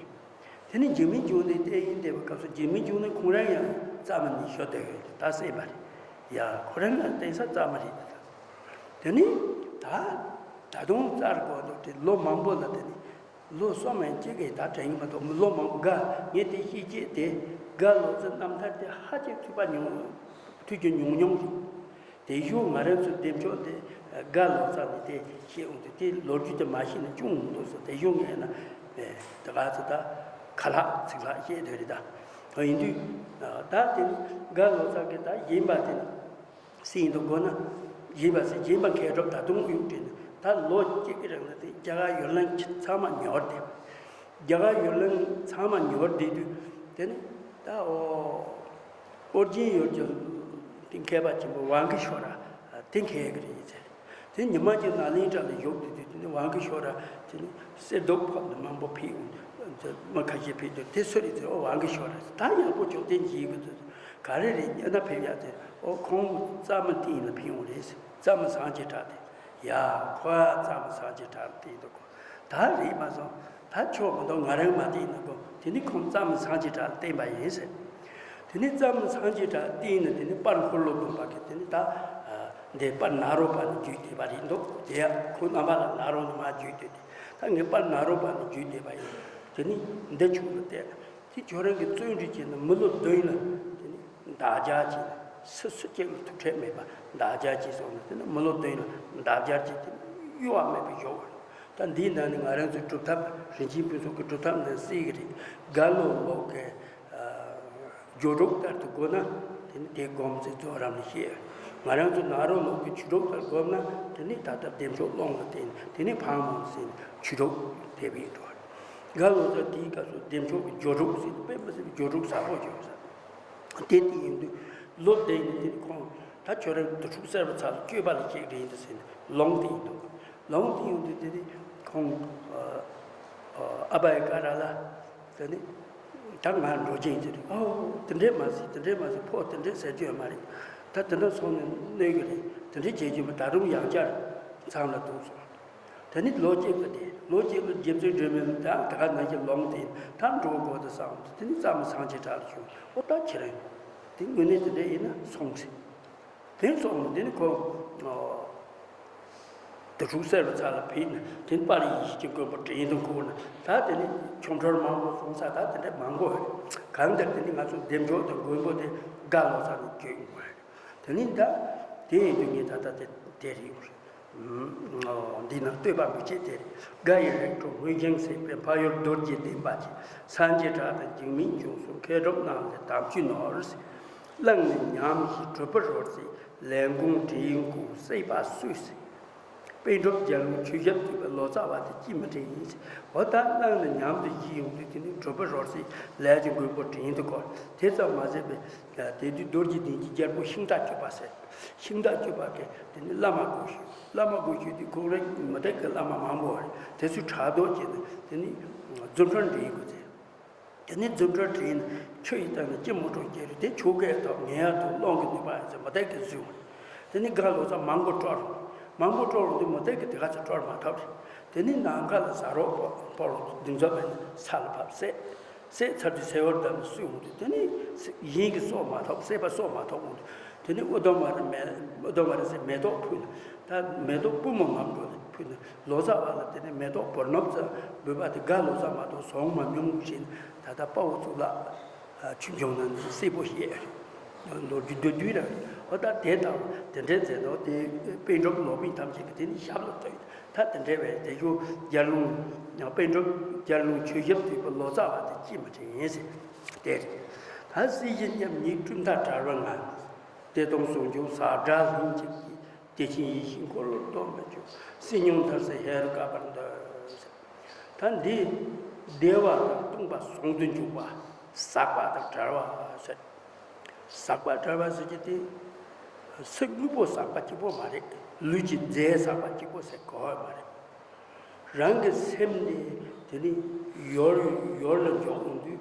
དེ་ནི་འཇིགས་མེད་འབྱུང་གནས་བསྟེན་ཡིན་བསྡད་པའི་སྐབས་སུ་འཇིགས་མེད་འབྱུང་གནས་ཁོང་རང་ཡང་རྩ་མི་ནས་ཤོར་བསྡད་ཡོད། ད་སེམས་པ་རེད་ཡ། ཁོ་རང་ལ་བསྟེན་ས་རྩ་མི་རེད་ད། དེ་ནི་ད་ད་དུང་རྩར་གོ་འདུག་དེ་ལོ་མང་པོ་ལ་དེ་ནི། ལོ་གསུམ་ཡང་གཅིག་གིས་ད་དྲན་གྱི་མ་གཏོགས། ལོ་མང་པོ་དགའ། ངས་དེ་ཤེས་རྗེས་དེ་དགའ་ལོ་ཙཱ་རྣམ་ཐར་དེ་ཧ་ཅང་ཐོས་པ་ཉུང་། ཐོས་རྒྱུ་ཉུང་ཉུང་རེད། དེ་ཞོག་ང་རང་ཚོ་འདེམས་ཤོག་དེ་དགའ་ལོ་ཙཱ་ནས་དེ་ཤེས་འོང་དུས། དེ་ལོ་རྒྱུས་དེ་མ་ཤེས་ན་ཅུང་འོང་འདུག་ཟེར། དེ་ཞོག་ངས་ན་དེ་ག་ཚོད་ད་ཁ་ལྷག་ཚིག་ལྷག་བཤད་དེ་རེད་ད། ཡིན་དུས་ད་དེ་ནི་དགའ་ལོ་ཙཱ་གི་ད་གཞན་པ་དེ་ནི། སྲིད་དུ་དགོས་ན། གཞན་པ་སྲིད། གཞན་པ་མཁས་གྲུབ་ད་དུང་གཡུག་དྲན་ནས། ད་ལོ་གཅིག་གི་རིང་ལ་དེ་རྒྱ་གར་ཡུལ་ལུང་ཚང་མ་ཉོར་བསྡད། རྒྱ་གར་ཡུལ་ལུང་ཚང་མ་ཉོར་བསྡད་དུས། དེ་ནི་ད་ཨོ། ཨོ་རྒྱན་ཡུལ་གྱི་དེ་མཁས་པ་ཆེན་པོ་ཝང་གི་ཤོ་ར་དེ་མཁས་གི་རེད་ཟེར། དེ་ཉི་མ་གཅིག་ནཱ་ལེནྡྲ་ལ་བཞུགས་བསྡད་དུས། དེ་ནི་ཝང་གི་ཤོ་ར་དེ་ནི་གསེར་མདོག་ཕབ་ནས་མང་པོ་ཕུལ། མི་ཁ་ཤས་ཕུལ་དུས། དེ་སུ་རེད་ཟེར། ཨོ་ཝང་གི་ཤོ་ར་ཟེར། ད་ཡག་པོ་ཅོག་དེ་འཇིགས་གི་འདུག་ག་རེ་རེད་ཉན་ན་ཕེབས་ཡག་དེ། ཨོ་ཁོང་རྩ་མི་བསྟེན་ལ་ཕེབས་ཡོང་རེད་ཟེར། རྩ་མི་སངས་རྒྱས་གྲགས་དེ། ཡ་ཁོ་ཡ་རྩ་མི་སངས་རྒྱས་གྲགས་བསྟེན་འདུག་གོ། ད་རེད་མ་སོང་། ད་ཆོག་མི་འདུག་ང་རང་མ་བསྟེན་ན་གོ། དེ་ནི་ཁོང་རྩ་མི་སངས་རྒྱས་གྲགས་བསྟེན་པ་ཡིན་ཟེར། དེ་ནི་རྩ་མི་སངས་རྒྱས་གྲགས་བསྟེན་ནས། དེ་ནི་དཔལ་འཁོར་ལོ་སྡོམ་པ་གི་དེ་ནི་ད་འདི་དཔལ་ནཱ་རོ་པ་ནས་བརྒྱུད་བསྡད་པ་རེད་འདུག་དེ་ཡ་ཁོང་རྣམ་པ་ལ་ནཱ་རོ་ནས་མར་བརྒྱུད་བསྡད་དེ། ད་ངས་དཔལ་ནཱ་རོ་པ་ནས་བརྒྱུད་བསྡད་པ་ཡིན། དེ་ནི་འདི་ཆོས་ལ་བལྟས་ན། དེ་ཁྱོད་རང་གིས་བརྩོན་འགྲུས་བྱས་ན་མི་ལོ་བདུན་ལ་དེ་ནི་འདག་སྦྱར་བྱས་ན། སུ་སུ་གཅིག་ལ་ཐུག་འཕྲད་མེད་པ་འདག་སྦྱར་བྱས་སོང་ན། དེ་ནི་མི་ལོ་བདུན་ལ་འདག་སྦྱར་བྱས་ཏེ་གཡོ་བ་མེད་པར་ཡོད་པ་རེད། ད་འདིའི་ནང་ནས་ང་རང་ཚོའི་སྒྲུབ་ཐབས། རིན་ཆེན་ཕུན་ཚོགས་ཀྱི་སྒྲུབ་ཐབས་ནང་གསལ་གྱི་རེད། རྒྭ་ལོ་ལོག་གི་སྦྱོར་སྒྲོག་ལྟར་དུ་དགོས་ན། དེ་ནི་དེ་སྒོམ་ཚེ་རྫོགས་རབས་ནས་བཤད། ང་རང་ཚོ་ནཱ་རོ་ལོག་གི་ཆོས་སྒྲོག་ལྟར་སྒོམ་ན། དེ་ནི་ད་ལྟ་བདེ་མཆོག་ཀློང་ལ་བརྟེན། དེ་ནི་ཕག་མོ་ཟེར་ནས་ཆོས་སྒྲོག་དེ་བས་འགྲོ་བ་རེད། འགའ་ལོ་ཙཱ་དེའི་སྐབས་སུ་བདེ་མཆོག་གི་སྦྱོར་དྲུག་ཟེར་དཔེ་མི་སྲིད་པའི་སྦྱོར་དྲུག་ཟབ་པོ་བྱུང་ས། དེ་དེ་ཡིན་དུས་ལོ་དེ་ཡིན་དུས་ཁོང་ད་ཁྱོད་རང་དུར་ཁྲོད་གསར་པ་ཚར་ལ་སྐྱོད་པ་ལ་སྐྱེས་རེད་འདུག་ཟེར་ནས་ལོང་དེ་ཡིན་འདུག་ལོང་དེ་ཡིན་དུས་དེ་ནི་ཁོང་ཨ་བྷ་ཡ་ཀ་ར་ལ་དེ་ནི་ད་ང་འགྲོ་རྒྱུ་ཡིན་ཟེར་དུས། ཨོ་དེ་འདྲས་མ་ཟེར་དེ་འདྲས་མ་ཟེར། ཕོ་དེ་འདྲས་ཟེར་རྒྱུ་ཡོད་མ་རེད། ད་དེ་འདྲ་སོང་ནས་གནོད་གི་རེད། དེ་འདྲས་བྱེད་རྒྱུ་མ། ད་རུང་ཡང་བསྐྱར་མཚམས་ལ་འདུག་སོང་། དེ་ནི་ལོ་གཅིག་གི་དེ་ལོ་གཅིག་ལ་རྗེ་བཙུན་སྒྲོལ་མའི་ད་དེ་ག་ནང་བཞིན་ལོང་དེ་ད་འགྲོ་དགོས་དུ་བསམ་དུས་དེ་ནི་གཙང་མ་སངས་རྒྱས་བྲག་ལ་བྱོན། ཨོ་ད་ཁྱེད་རང་དེ་དངོས་གནས་དེ་འདྲ་ཡིན་ན་སོང་ཟེར། དེ་སོང་ནས་དེ་ནི་ཁོ་དུར་ཁྲོད་གསར་པ་ཚར་ལ་ཕེབས་ནས་དེ་ནི་དཔལ་ཡེ་ཤེས་ཀྱི་མགོན་པོ་དྲིན་དུ་འཁོར་ནས་ད་དེ་ནི་ཆོ་འཕྲུལ་མང་པོ་སོང་ས། ད་དེ་འདྲ་མང་པོ་རེད། གང་ལྟར་དེ་ནི་ང་ཚོ་བདེ་མཆོག་དང་མགོན་པོ་དེ་འགའ་ལོ་ཙཱ་ནས་བརྒྱུད་ཡོང་བ་རེད། དེ་ནི་ད་དེ་ཡིན་དུས་ངས་ད་ལྟ་དེ་དེ་རེད། འདི་ན་བསྟོད་པ་མི་བྱེད་དེ། དགའ་ཡི་རིགས་དྲུག་མངོན་ཞེན་ཟད་པའི་འཕགས་ཡུལ་རྡོ་རྗེ་གདན་པ་ཆེ། སངས་རྒྱས་གྲགས་དང་འཇིགས་མེད་འབྱུང་གསུམ་མཁས་གྲུབ་རྣམས་ལས་དམ་ཆོས་ནོར། བླངས་ནས་ཉམས་ཤིང་གྲུབ་པར་རོལ་སྲིད་ལས་འགོང་བྲིས་འགོ་བསྲེགས་པ་སུས། པཎ་གྲུབ་རྒྱལ་བློན་ཆོས་ཞབས་བཏུས་པའི་ལོ་ཙཱ་བ་དེ་ཅི་མི་དྲན་ཡིན། འོ་ད་བླངས་ནས་ཉམས་དུ་བཞེས་ཡོང་དུས་དེ་ནི་གྲུབ་པར་རོལ་སྲིད་ལས་ཀྱི་མགོན་པོ་དྲིན་དུ་བསྐོར། དེ་ཙམ་མ་ཟད་པའི་དེ་དུས་རྡོ་རྗེ་གདན་གྱི་རྒྱལ་པོ་ཤིང་རྟ་གཅོད་པ་ཟེར། ཤིང་རྟ་གཅོད་པ་གིས་དེ་ནི་བླ་མ་དགོས་ཞུས། བླ་མ་དགོས་ཞུས་དུས་ཁོང་རང་མུ་སྟེགས་ཀྱི་བླ་མ་མང་པོ་རེད། དེ་ཚོས་ཕྲག་དོག་བྱས་ནས་དེ་ནི་རྫུ་འཕྲུལ་འགྲན་དགོས་ཚེ། དེ་ནི་རྫུ་འཕྲུལ་བྲིས་ནས་ཆུ་ཡི་སྟེང་ནས་ཅི་མོ་གྲོང་ཁྱེར་རེད། དེ་ཆོ་གའི་ཐོག་ངན་ཡག་ཐོག་སློང་གི་ནུས་པ་ཡིན་ཟེར་མུ་སྟེགས་ཀྱིས་བཟོས། དེ་ནི་འགའ་ལོ་ཙཱ་མང་པོ་བཀྲོལ། མང་པོ་བཀྲོལ་འོང་དུས་མུ་སྟེགས་ཀྱིས་དེ་ག་ཚོད་བཀྲོལ་མ་ཐུབ་རེད། དེ་ནི་ནམ་མཁའ་ལ་ཟ་རོགས་ཕོག་འདི་ཚོ་བས་ནི་ས་ལ་བབས་བསད། བསད་ཚར་དུས་སེ་བར་བསྡམས་ནས་གསོད་འོང་དུས་དེ་ནི་གཞན་གྱིས་གསོད་མ་ཐུབ། བསད་པ་གསོད་མ་ཐུབ་འོང་དུས་དེ་ནི་ཨུ་དུམ་ཝ་ར་མེ་ཨུ་དུམ་ཝ་ར་ཟེར་མེ་ཏོག་ཕུལ་ནས། ད་མེ་ཏོག་པུས་མོ་ངམ་འགྲོ་ནས་ཕུལ་ནས། ལོ་ཙཱ་བ་ལ་དེ་ནས་མེ་ཏོག་བོར་ནོབ་ཙམ་འབུལ་བ་དེ་འགའ་ལོ་ཙཱ་མ་གཏོགས་བཟུང་མ་མྱོང་ཞེས་ད་ལྟ་དཔའ་བོ་གཙུག་ལག་ཆོས་འབྱུང་ནང་ནས་གསལ་པོ་བཤད། ལོ་རྒྱུས་མདོར་བསྡུས་རེད། འོ་ད་དེ་དང་དེ་འདྲའི་མཛད་ནོ་དེ་པཎ་གྲུབ་ལོ་པཎ་ཐམས་ཅད་ཀྱི་དེ་ནི་ཞབས་ལ་བཏགས་ཡོད། ད་དེ་འདྲའི་བས་དེ་ཞུ་རྒྱལ་བློན་པཎ་གྲུབ་རྒྱལ་བློན་ཆོས་ཞབས་བཏུས་པ་ལོ་ཙཱ་བ་དེ་ཅི་མི་དྲན་ཡིན་ཟེར། དེ་རེད། ད་སྲིད་ཞི་མཉམ་ཉིད་གྲུབ་མཐའ་བྲལ་བ་ང་། བདེ་སྟོང་ཟུང་འཇུག་ཟབ་དྲག་ལྷུན་གྱིས་བརྒྱན། བདེ་ཆེན་ཡེ་ཤེས་འཁོར་ལོ་སྡོམ་པ་མཆོག། སྲིད་མྱོང་མཐར་ཕྱིན་ཧེ་རུ་ཀ་པར་འདོད། ད་འདི་བདེ་བ་དང་སྟོང་པ་ཟུང་དུ་འཇུག་པ། ཟག་པ་དང་བྲལ་བ་ཟེར། ཟག་པ་བྲལ་བ་ཟེར་གྱི་དེ་སེམས་དངོས་པོ་ཟག་པ་གཅིག་པོ་མ་རེད། ལུས་ཀྱི་རྫས་ཟག་པ་གཅིག་པོ་ཟེར་གོ་བ་མ་རེད། རང་གི་སེམས་ནི་དེ་ནི་ཡོར་ཡོར་ལ་འཇོག་འོང་དུས་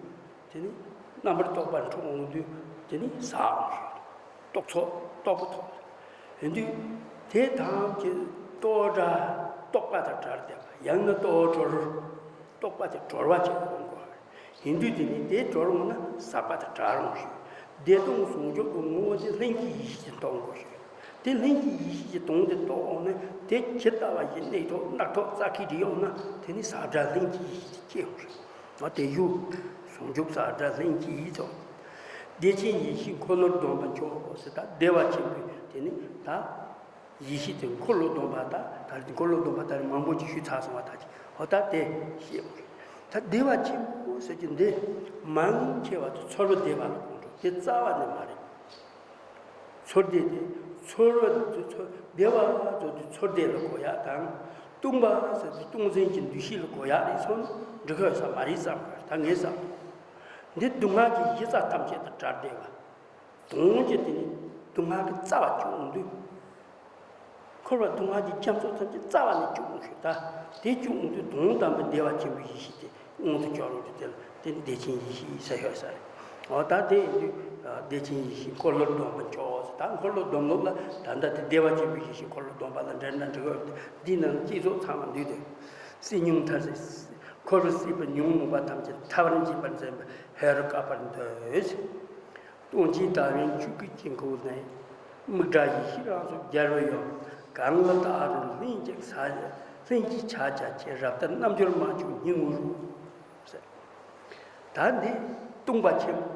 དེ་ནི་རྣམ་པར་རྟོག་པ་འཁྲུག་འོང་དུས་དེ་ནི་ཟག་འོང་ཞིང་རྟོག་ཚོགས་རྟོག་པ་ཐོབ། ཡིན་དུས་དེ་ཐམས་ཅད་རྟོག་བྲལ་རྟོག་པ་དང་བྲལ་བསྡད་པ། ཡང་ན་རྟོག་གྲོལ། རྟོག་པ་དེ་གྲོལ་བ་ཅིག་འོང་དགོས། ཡིན་དུས་དེ་ནི་དེ་གྲོལ་འོང་ན་ཟག་པ་དེ་བྲལ་འོང་ཞིང་། བདེ་སྟོང་ཟུང་འཇུག་གི་ངོ་བོ་དེ་ལྷན་སྐྱེས་ཡེ་ཤེས་ཀྱི་སྟོང་དགོས་ཞིང་། དེ་ལྷན་སྐྱེས་ཡེ་ཤེས་ཀྱི་སྟོང་དེ་རྟོགས་འོང་ན་དེ་ཇི་ལྟ་བ་བཞིན་གནས་ཐོག་རྣག་ཐོག་རྩ་ཁའི་རིགས་འོང་ན་དེ་ནི་ཟག་བྲལ་ལྷན་སྐྱེས་ཡེ་ཤེས་དེ་སྐྱེ་འོང་ཞིང་། ང་དེ་ཡུ་ཟུང་འཇུག་ཟག་བྲལ་ལྷན་སྐྱེས་ཡེ་ཤེས། བདེ་ཆེན་ཡེ་ཤེས་འཁོར་ལོར་སྡོམ་པ་མཆོག་ཟེར། ད་བདེ་བ་ཆེན་པོའི་དེ་ནི་ད། ཡེ་ཤེས་དེ་འཁོར་ལོ་སྡོམ་པ་དང་ད་རེས་འཁོར་ལོ་སྡོམ་པ་ད་རེས་མང་པོ་ཅིག་ཞུས་ཚར་སོང་བ་ད་ཅིག་འོ་ད་དེ་ཤེས་དགོས། ད་བདེ་བ་ཆེན་པོ་ཟེར་གྱི་འདི་མང་ཆེ་བ་དེ་ཚོར་བ་བདེ་བ་ལ་གོ་འགྲོ། དེ་རྩ་བ་ནས་མ་རེད། ཚོར་བདེ་དེ་ཚོར་བ་དེ་ཚོར་བདེ་བ་ཚོར་དེ་ཚོར་བདེ་ལ་གོ་ཡག་དང་། སྟོང་པ་ཟེར་དེ་སྟོང་འཛིན་གྱི་འདུ་ཤེས་ལ་གོ་ཡག་རེད་སོང་ན་འགྲིག་གི་ཡོད་ས་མ་རེད་བསམ་གི། ད་ངས་བསམ་འདི་སྡུག་བསྔལ་གྱི་གཞི་རྩ་ཐམས་ཅད་དང་བྲལ་བསྡད་པ། དོན་གྱི་དེ་ནི་སྡུག་བསྔལ་གྱི་རྩ་བ་བཅུག་འོང་དུས། འཁོར་བ་སྡུག་བསྔལ་གྱི་རྒྱ་མཚོ་ཐམས་ཅད་རྩ་བ་ནས་བཅུག་འོང་ཞིང་། ད་དེ་བཅུག་འོང་དུས་དོན་དམ་པའི་བདེ་བ་ཆེན་པོའི་ཡེ་ཤེས་དེ་མངོན་དུ་གྱུར་འོང་དུས་དེ་ལ་དེ་ནི་བདེ་ཆེན་ཡེ་ཤེས་ཟེར་ཡོད་ས་རེད། འོ་ད་དེ་ཡིན་དུས་བདེ་ཆེན་ཡེ་ཤེས་འཁོར་ལོར་སྡོམ་པ་མཆོག་ཟེར། ད་འཁོར་ལོ་སྡོམ་ལུགས་ལ་ད་ལྟ་དེ་བདེ་བ་ཆེན་པོའི་ཡེ་ཤེས་འཁོར་ལོ་སྡོམ་པ་ལ་འགྲན་ན་འགྲིག་གི། འདི་ནང་གཅིག་ཚོགས་ཚང་བ་འདུས་ཏེ། སྲིད་མྱོང་མཐར་ཕྱིན། འཁོར་བའི་སྲིད་པའི་ཉོན་མོངས་པ་ཐམས་ཅད་ཐར་པར་བྱེད་པར་འཛིན་པའི་ཧེ་རུ་ཀ་པར་འདོད། སྟོང་ཆེན་དག་པའི་ཆོས་སྐུའི་དཀྱིལ་འཁོར་ནས། མིག་འདྲ་ཡེ་ཤེས་རང་སོར་རྒྱལ་བའི་ཡུམ། གང་ལ་བལྟ་རུང་ལྷན་ཅིག་ས་ལྷན་ཅིག་ཆ་བྱ་ཆེ། རབ་ལྟར་རྣལ་འབྱོར་མ་བྱུང་སྙིང་རུས་ཟེར། ད་འདི་སྟོང་པ་ཆེན་པོ།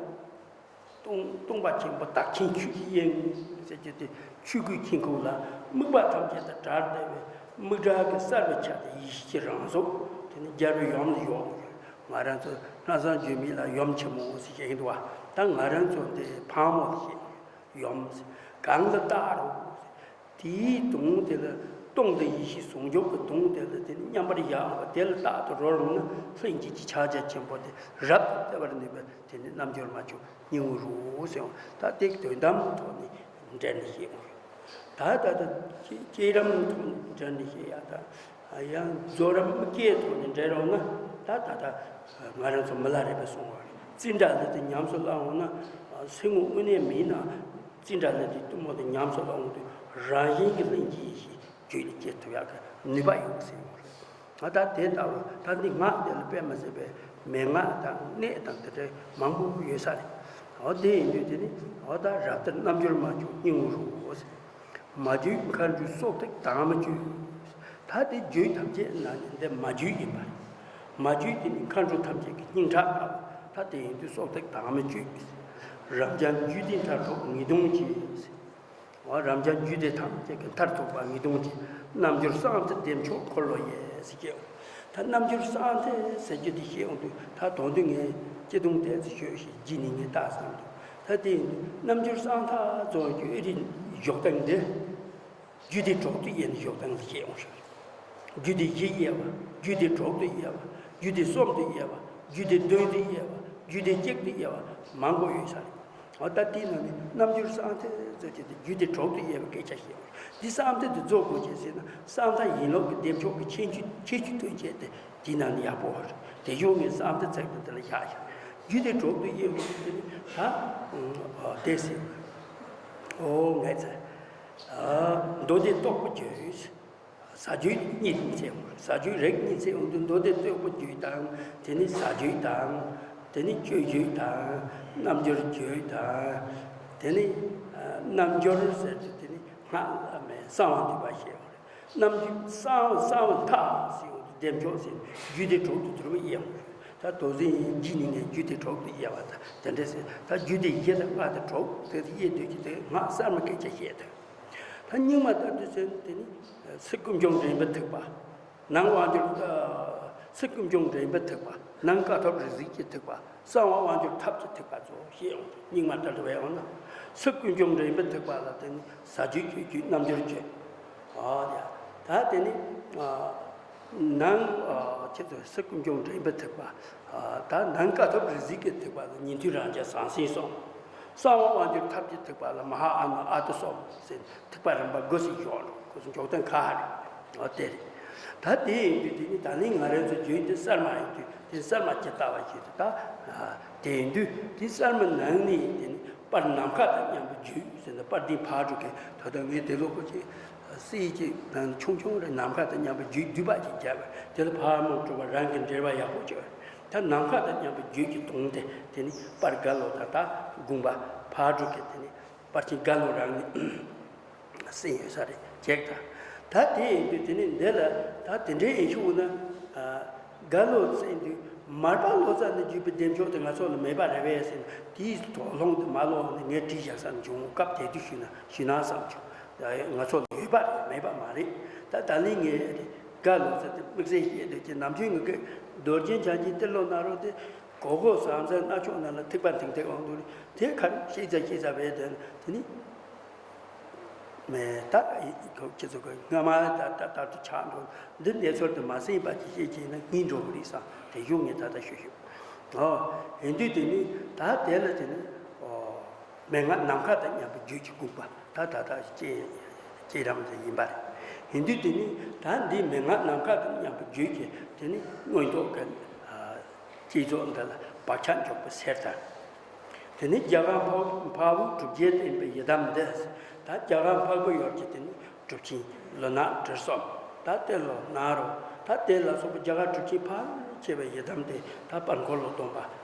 སྟོང་སྟོང་པ་ཆེན་པོ་བདག་ཆེན་ཆོས་ཀྱི་དབྱིངས་ཟེར་གྱི་དེ་ཆོས་སྐུའི་དཀྱིལ་འཁོར་ལ་དམིགས་པ་ཐམས་ཅད་དང་བྲལ་བསྡད་པའི་མིག་འདྲ་གི་གསལ་བའི་ཆ་དེ་ཡེ་ཤེས་ཀྱི་རང་གཟུགས་དེ་ནི་རྒྱལ་བའི་ཡུམ་ལ་ཡོད། ང་རང་ཚོ་ལྷག་བསམ་ལྗོན་མིག་ལ་ཡུམ་ཆེན་མོ་ཟེར་བཤད་ཀྱི་འདུག་བ། ད་ང་རང་ཚོ་དེ་ཕག་མོ་ལ་བཤད་ཡུམ་ཟེར། གང་ལ་བལྟ་རུང་ཟེར། དེའི་དོན་དེ་ལ་ སྟོང་དུ་ཡེ་ཤེས་ཟུང་འཇུག་གི་དོན་དེ་ལ་དེ་ནི་མཉམ་པར་བཞག་པ་དེ་ལ་རྟག་ཏུ་རོལ་འོང་ན། ལྷུན་གྱིས་ཕྱག་རྒྱ་ཆེན་པོ་དེ་རབ་ཏུ་སྟེར་བར་ནུས་པའི་དེ་ནི་རྣལ་འབྱོར་མ་བཅུ་སྙིང་པོ་རུ་ཟེར་འོང་། ད་དེ་དོན་དམ་ཐོག་ནས་འགྲེལ་ནས་བཤད་འོང་། ད་ད་ལྟ་བསྐྱེད་རིམ་ཐོག་ནས་འགྲེལ་ནས་བཤད་ཡ། ད་ཡང་རྫོགས་རིམ་དམིགས་བསྐྱེད་ཐོག་ནས་འགྲེལ་རོགས་ན། ད་ད་ལྟ་ང་རང་ཚོ་མི་ལ་རས་པས་གསུངས་པ་རེད། ཙིནྟྲ་ལུ་དེ་ཉམས་སུ་བླང་འོང་ན། སེམས་ངོ་དངོས་གནས་མིན་ན། ཙིནྟྲ་ལུ་དེ་གཏུམ་མོ་དེ་ཉམས་སུ་བླང་འོང་དུས་རང་བཞིན་གྱི་ལྷུན་གྱིས་ཡེ་ཤེས་རྒྱུད་ལ་སྐྱེ་ཐུབ་ཡག་གི་ནུས་པ་ཡོད་ཟེར་ཡོད་རེད། ང་ད་དེ་ལྟ་བུ་ད་འདི་སྔགས་དེ་ལ་དཔེ་མི་སྲིད་པའི་མན་ངག་དང་གནད་དང་དེ་འདྲའི་མང་པོ་ཡོད་ས་རེད། འོ་དེ་ཡིན་དུས་དེ་ནི་འོ་ད་རབ་སྟེར་རྣལ་འབྱོར་མ་བཅུ་སྙིང་པོ་རུ་ཟེར། མ་བརྒྱུད་མཁའ་འགྲོའི་སྲོག་ཐིགས་དྭངས་མ་བརྒྱུད། ད་དེ་བརྒྱུད་ཐམས་ཅད་ན་ནི་འདི་མ་བརྒྱུད་ཡིན་པ་རེད། མ་བརྒྱུད་དེ་ནི་མཁའ་འགྲོ་ཐམས་ཅད་ཀྱི་སྙིང་ཁྲག་ལ། ད་དེ་ཡིན་དུས་སྲོག་ཐིགས་དྭངས་མ་བརྒྱུད། རབ་འབྱམས་རྒྱུད་སྡེ་མཐར་ཐུག་ངེས་དོན་གྱི། འོ་རབ་འབྱམས་རྒྱུད་སྡེ་ཐམས་ཅད་ཀྱི་མཐར་ཐུག་པ་ངེས་དོན་གྱི་རྣལ་འབྱོར་གསང་མཐའི་བདེ་མཆོག་འཁོར་ལོ་ཡི་ཟེར་གྱི། ད་རྣལ་འབྱོར་གསང་མཐའི་ཟེར་རྒྱུ་དེ་བཤད་འོང་དུས་ད་དོན་དུ་ངས་སྤྱི་དོན་ཏོག་ཙམ་ཤོད་ཞིག་རྗེས་ནས་ངས་བལྟས་བསམ་འདུག་ད་དེ་རྣལ་འབྱོར་གསང་མཐའ་རྫོགས་རྒྱུ་ཨེ་རིག་འཇོག་སྟངས་འདི། རྒྱུད་སྡེ་དྲུག་ཏུ་དབྱེ་ནས་འཇོག་སྟངས་ལ་བཤད་འོང་ཞིང་། རྒྱུད་སྡེ་བཞི་དབྱེ་བ། རྒྱུད་སྡེ་དྲུག་ཏུ་དབྱེ་བ། རྒྱུད་སྡེ་གསུམ་དུ་དབྱེ་བ། རྒྱུད་སྡེ་བདུན་དུ་དབྱེ་བ། རྒྱུད་སྡེ་གཅིག་ཏུ་དབྱེ་བ་མང་པོ་ཡོད་ས་རེད། འོ་ད་དེའི་ནང་ནས་རྣལ་འབྱོར་གསང་མཐའི་རྫོགས་རྒྱུ་དེ་རྒྱུད་སྡེ་དྲུག་ཏུ་དབྱེ་བའི་སྐད་ཆ་བཤད་འོང་། འདི་གསང་མཐའི་དེ་རྫོགས་དགོས་ཀྱི་ཟེར་ན། གསང་མཐའ་ཡན་ལག་གི་བདེ་མཆོག་གི་ཁྱད་ཆོས་ཁྱད་ཆོས་སྟོན་བྱེད་དེ་དེའི་ནང་ནས་ཡག་པོ་རེད། དེ་བཞིན་ངས་གསང་མཐའི་ཚིག་དེ་འདི་ལ་བཞག་ཞིང་། རྒྱུད་སྡེ་དྲུག་ཏུ་དབྱེ་བ་དེ་ནི་ད་འོ་དེ་ཟེར། འོ་ངས་ཚེ། མདོ་སྡེ་སྟུག་པོ་བརྒྱུད། ཟ་རྒྱུད་གཉིས་ཚེ་འོང་། ཟ་རྒྱུད་རིགས་གཉིས་ཚེ་འོང་དུས་མདོ་སྡེ་སྟུག་པོ་བརྒྱུད་དང་། དེ་ནི་ཟ་རྒྱུད་དང་། དེ་ནི་སྤྱོད་རྒྱུད་དང་། རྣལ་འབྱོར་རྒྱུད་དང་། དེ་ནི་རྣལ་འབྱོར་ཟེར་དུས་དེ་ནི་སྔགས་ལ་མེ་གསང་བ་འདུས་པ་ཞེས་པ་རེད། རྣལ་འབྱོར་གསང་བ་གསང་བ་མཐའ་ཟེར་འོང་དུས་བདེ་མཆོག་ཟེར་རྒྱུད་སྡེ་དྲུག་ཏུ་དུར་བ་དབྱེ་འོང་། ད་དོ་ཟེར་ཡིན་གྱི་ནི་ངས་རྒྱུད་སྡེ་དྲུག་ཏུ་དབྱེ་བ་དང་དེ་འདྲ་ཟེར། ད་རྒྱུད་སྡེ་བཞི་དང་ལྔ་དང་དྲུག་དེ་དབྱེ་སྡོད་ཀྱི་དེ་སྔགས་གསར་མ་སྐད་ཆ་བཤད་དོན། ད་རྙིང་མ་ལྟར་དུ་ཟེར་དེ་ནི་ཚིག་ཀུན་འབྱུང་འདྲེན་པའི་ཐེག་པ། ནང་དབང་འགྱུར། ཚིག་ཀུན་འབྱུང་འདྲེན་པའི་ཐེག་པ། ནང་དཀའ་ཐུབ་རིག་འཛིན་གྱི་ཐེག་པ། གསང་བ་དབང་སྒྱུར་ཐབས་ཀྱི་ཐེག་པ་སོགས་བཤད་ཡོང་། རྙིང་མ་ལྟར་དུ་བས་ཡོང་ན། ཚིག་ཀུན་འབྱུང་འདྲེན་པའི་ཐེག་པ་ལ་བརྟེན་ནས་ཟ་རྒྱུད་སྤྱོད་རྒྱུད་རྣལ་འབྱོར་རྒྱུད། ཨ་ད་དེ་ནི་ནང་ཁྱེད་ཚོ་ཚིག་ཀུན་འབྱུང་འདྲེན་པའི་ཐེག་པ། ད་ནང་དཀའ་ཐུབ་རིག་འཛིན་གྱི་ཐེག་པ་ལ་ཉན་ཐོས་རང་རྒྱལ་ཟང་ཟིང་གསུམ། གསང་བ་དབང་སྒྱུར་ཐབས་ཀྱི་ཐེག་པ་ལ་མ་ཧཱ་ཨ་ནུ་ཨ་ཏི་གསུམ་ཟེར་ཐེག་པ་རིམ་པ་དགུ་ཟིག་འཇོག་འགྲོ། ཁོ་ཚོ་འཇོག་སྟངས་ཁ་ཧ་རེད། འོ་དེ་རེད། ད་དེ་ཡིན་དུས་དེ་ནི་ད་ནི་ང་རང་ཚོ་རྒྱུད་འདི་གསར་མ་ཡིན་དུས་དེ་གསར་མ་ཇི་ལྟ་བ་ཞིག་ཏུ་ད། དེ་ཡིན་དུས་དེ་གསར་མ་ནང་ནས་དེ་ནི་པར་ནམ་མཁའ་དང་མཉམ་པའི་རྒྱུད་ཟེར་ན་པར་འདི་ཕར་འགྲོ་མཁན་ད་ལྟ་ངས་དེ་ལོ་ཁོ་ཅིག་སྲིད་ཅིག་ནང་ཆུང་ཆུང་རེ་ནམ་མཁའ་དང་མཉམ་པའི་རྒྱུད་བསྡུས་པ་ཅིག་བརྒྱབ་པ་དེ་ལ་ཕར་མོ་གྲུབ་པ་རང་གི་འགྲེལ་པ་ཡག་པོ་བྱས་པ་ད་ནམ་མཁའ་དང་མཉམ་པའི་རྒྱུད་ཀྱི་དོན་དེ་དེ་ནི་པར་རྒ་ལོ་ད་ད་དགོངས་པ་ཕར་འགྲོ་མཁན་དེ་ནི། པར་ཆེན་རྒ་ལོ་རང་ནས་གསན་ཡོད་ས་རེད་ཅེས་དང་། ད་དེ་ཡིན་དུས་དེ་ནས་འདི་ལ་ད་དེ་འདྲའི་ཡིན་ཤུགས་ན། རྒ་ལོ་གསན་དུས་མར་པ་ལོ་ཙཱ་ནས་བརྒྱུད་པའི་བདེ་མཆོག་དེ་ང་ཚོ་ལ་མེད་པ་རེད་པས་ཟེར་ན་དེའི་དོགས་སློང་དེ་མ་ལོག་ནས་ངས་བྲིས་བཞག་བསམ་བྱུང་། སྐབས་དེ་དུས་ཞུས་ན་ཞུས་ན་བསམ་བྱུང་། ང་ཚོ་ལ་ཡོད་པ་རེད་མེད་པ་མ་རེད། ད་ད་ལན་ངས་རྒ་ལོ་ཙཱ་དེ་དམིགས་བསལ་བཤད་འདོད་ཀྱི་ནམ་རྒྱུན་ངེད་ཀྱི་རྡོ་རྗེ་འཆང་ཆེན་ཏེ་ལོ་ནཱ་རོ་དེ། གོ་གོ་ཟང་ཟིང་སྣ་ཚོགས་རྣམས་ལ་ཐེག་པ་མཐིང་ཐེག་དབང་དུ་རེ་དེ་ཁར་ཤེས་ཚ་ཤེས་ཚ་བས་དེ་དེ་ནི་མེ་ད་ཁྱེད་ཚོ་གི་སྔ་མ་ད་ད་ལྟར་དུ་ཆགས་འགྲོ་འདི་གནས་ཚུལ་དུ་མ་སེམས་པ་ཅི་ཤེས་ཀྱིན་ན་ངས་འགྲོ་གི་རེད་བསམ་དེ་གཞུང་ངས་ད་ལྟ་ཞུ་ཞུ། ཨོ་ཡིན་དུས་དེ་ནི་ད་དེ་ལ་དེ་ནི་ཨོ་མན་ངག་ནམ་མཁའ་དང་མཉམ་པའི་རྒྱུད་ཀྱི་དགོངས་པ་ད་ད་ད་ཅེ་ཅེ་རམ་དེ་ཡིན་པ་རེད། ཡིན་དུས་དེ་ནི་ད་འདི་མན་ངག་ནམ་མཁའ་དང་མཉམ་པའི་རྒྱུད་ཀྱི་དེ་ནི་མངོན་རྟོགས་ཀྱི། སྤྱི་ཚོགས་འདི་ལ་བག་ཆགས་འཇོག་པའི་སེལ་དང་། དེ་ནས་རྒྱ་གར་འཕགས་འཕགས་པོ་གྲུབ་བརྒྱད་བསྟན་པའི་ཡི་དམ་འདི། ད་རྒྱ་གར་འཕགས་པོ་ཡོད་ཀྱི་དེ་ནི་གྲུབ་ཆེན་ལུས་ངག་དྲི་གསུམ། ད་དེ་ལོ་ནཱ་རོ། ད་དེ་ལ་སོགས་པ་རྒྱ་གར་གྲུབ་ཆེན་ཕལ་ཆེ་བའི་ཡི་དམ་དེ་ད་དཔལ་འཁོར་ལོ་སྡོམ་པ་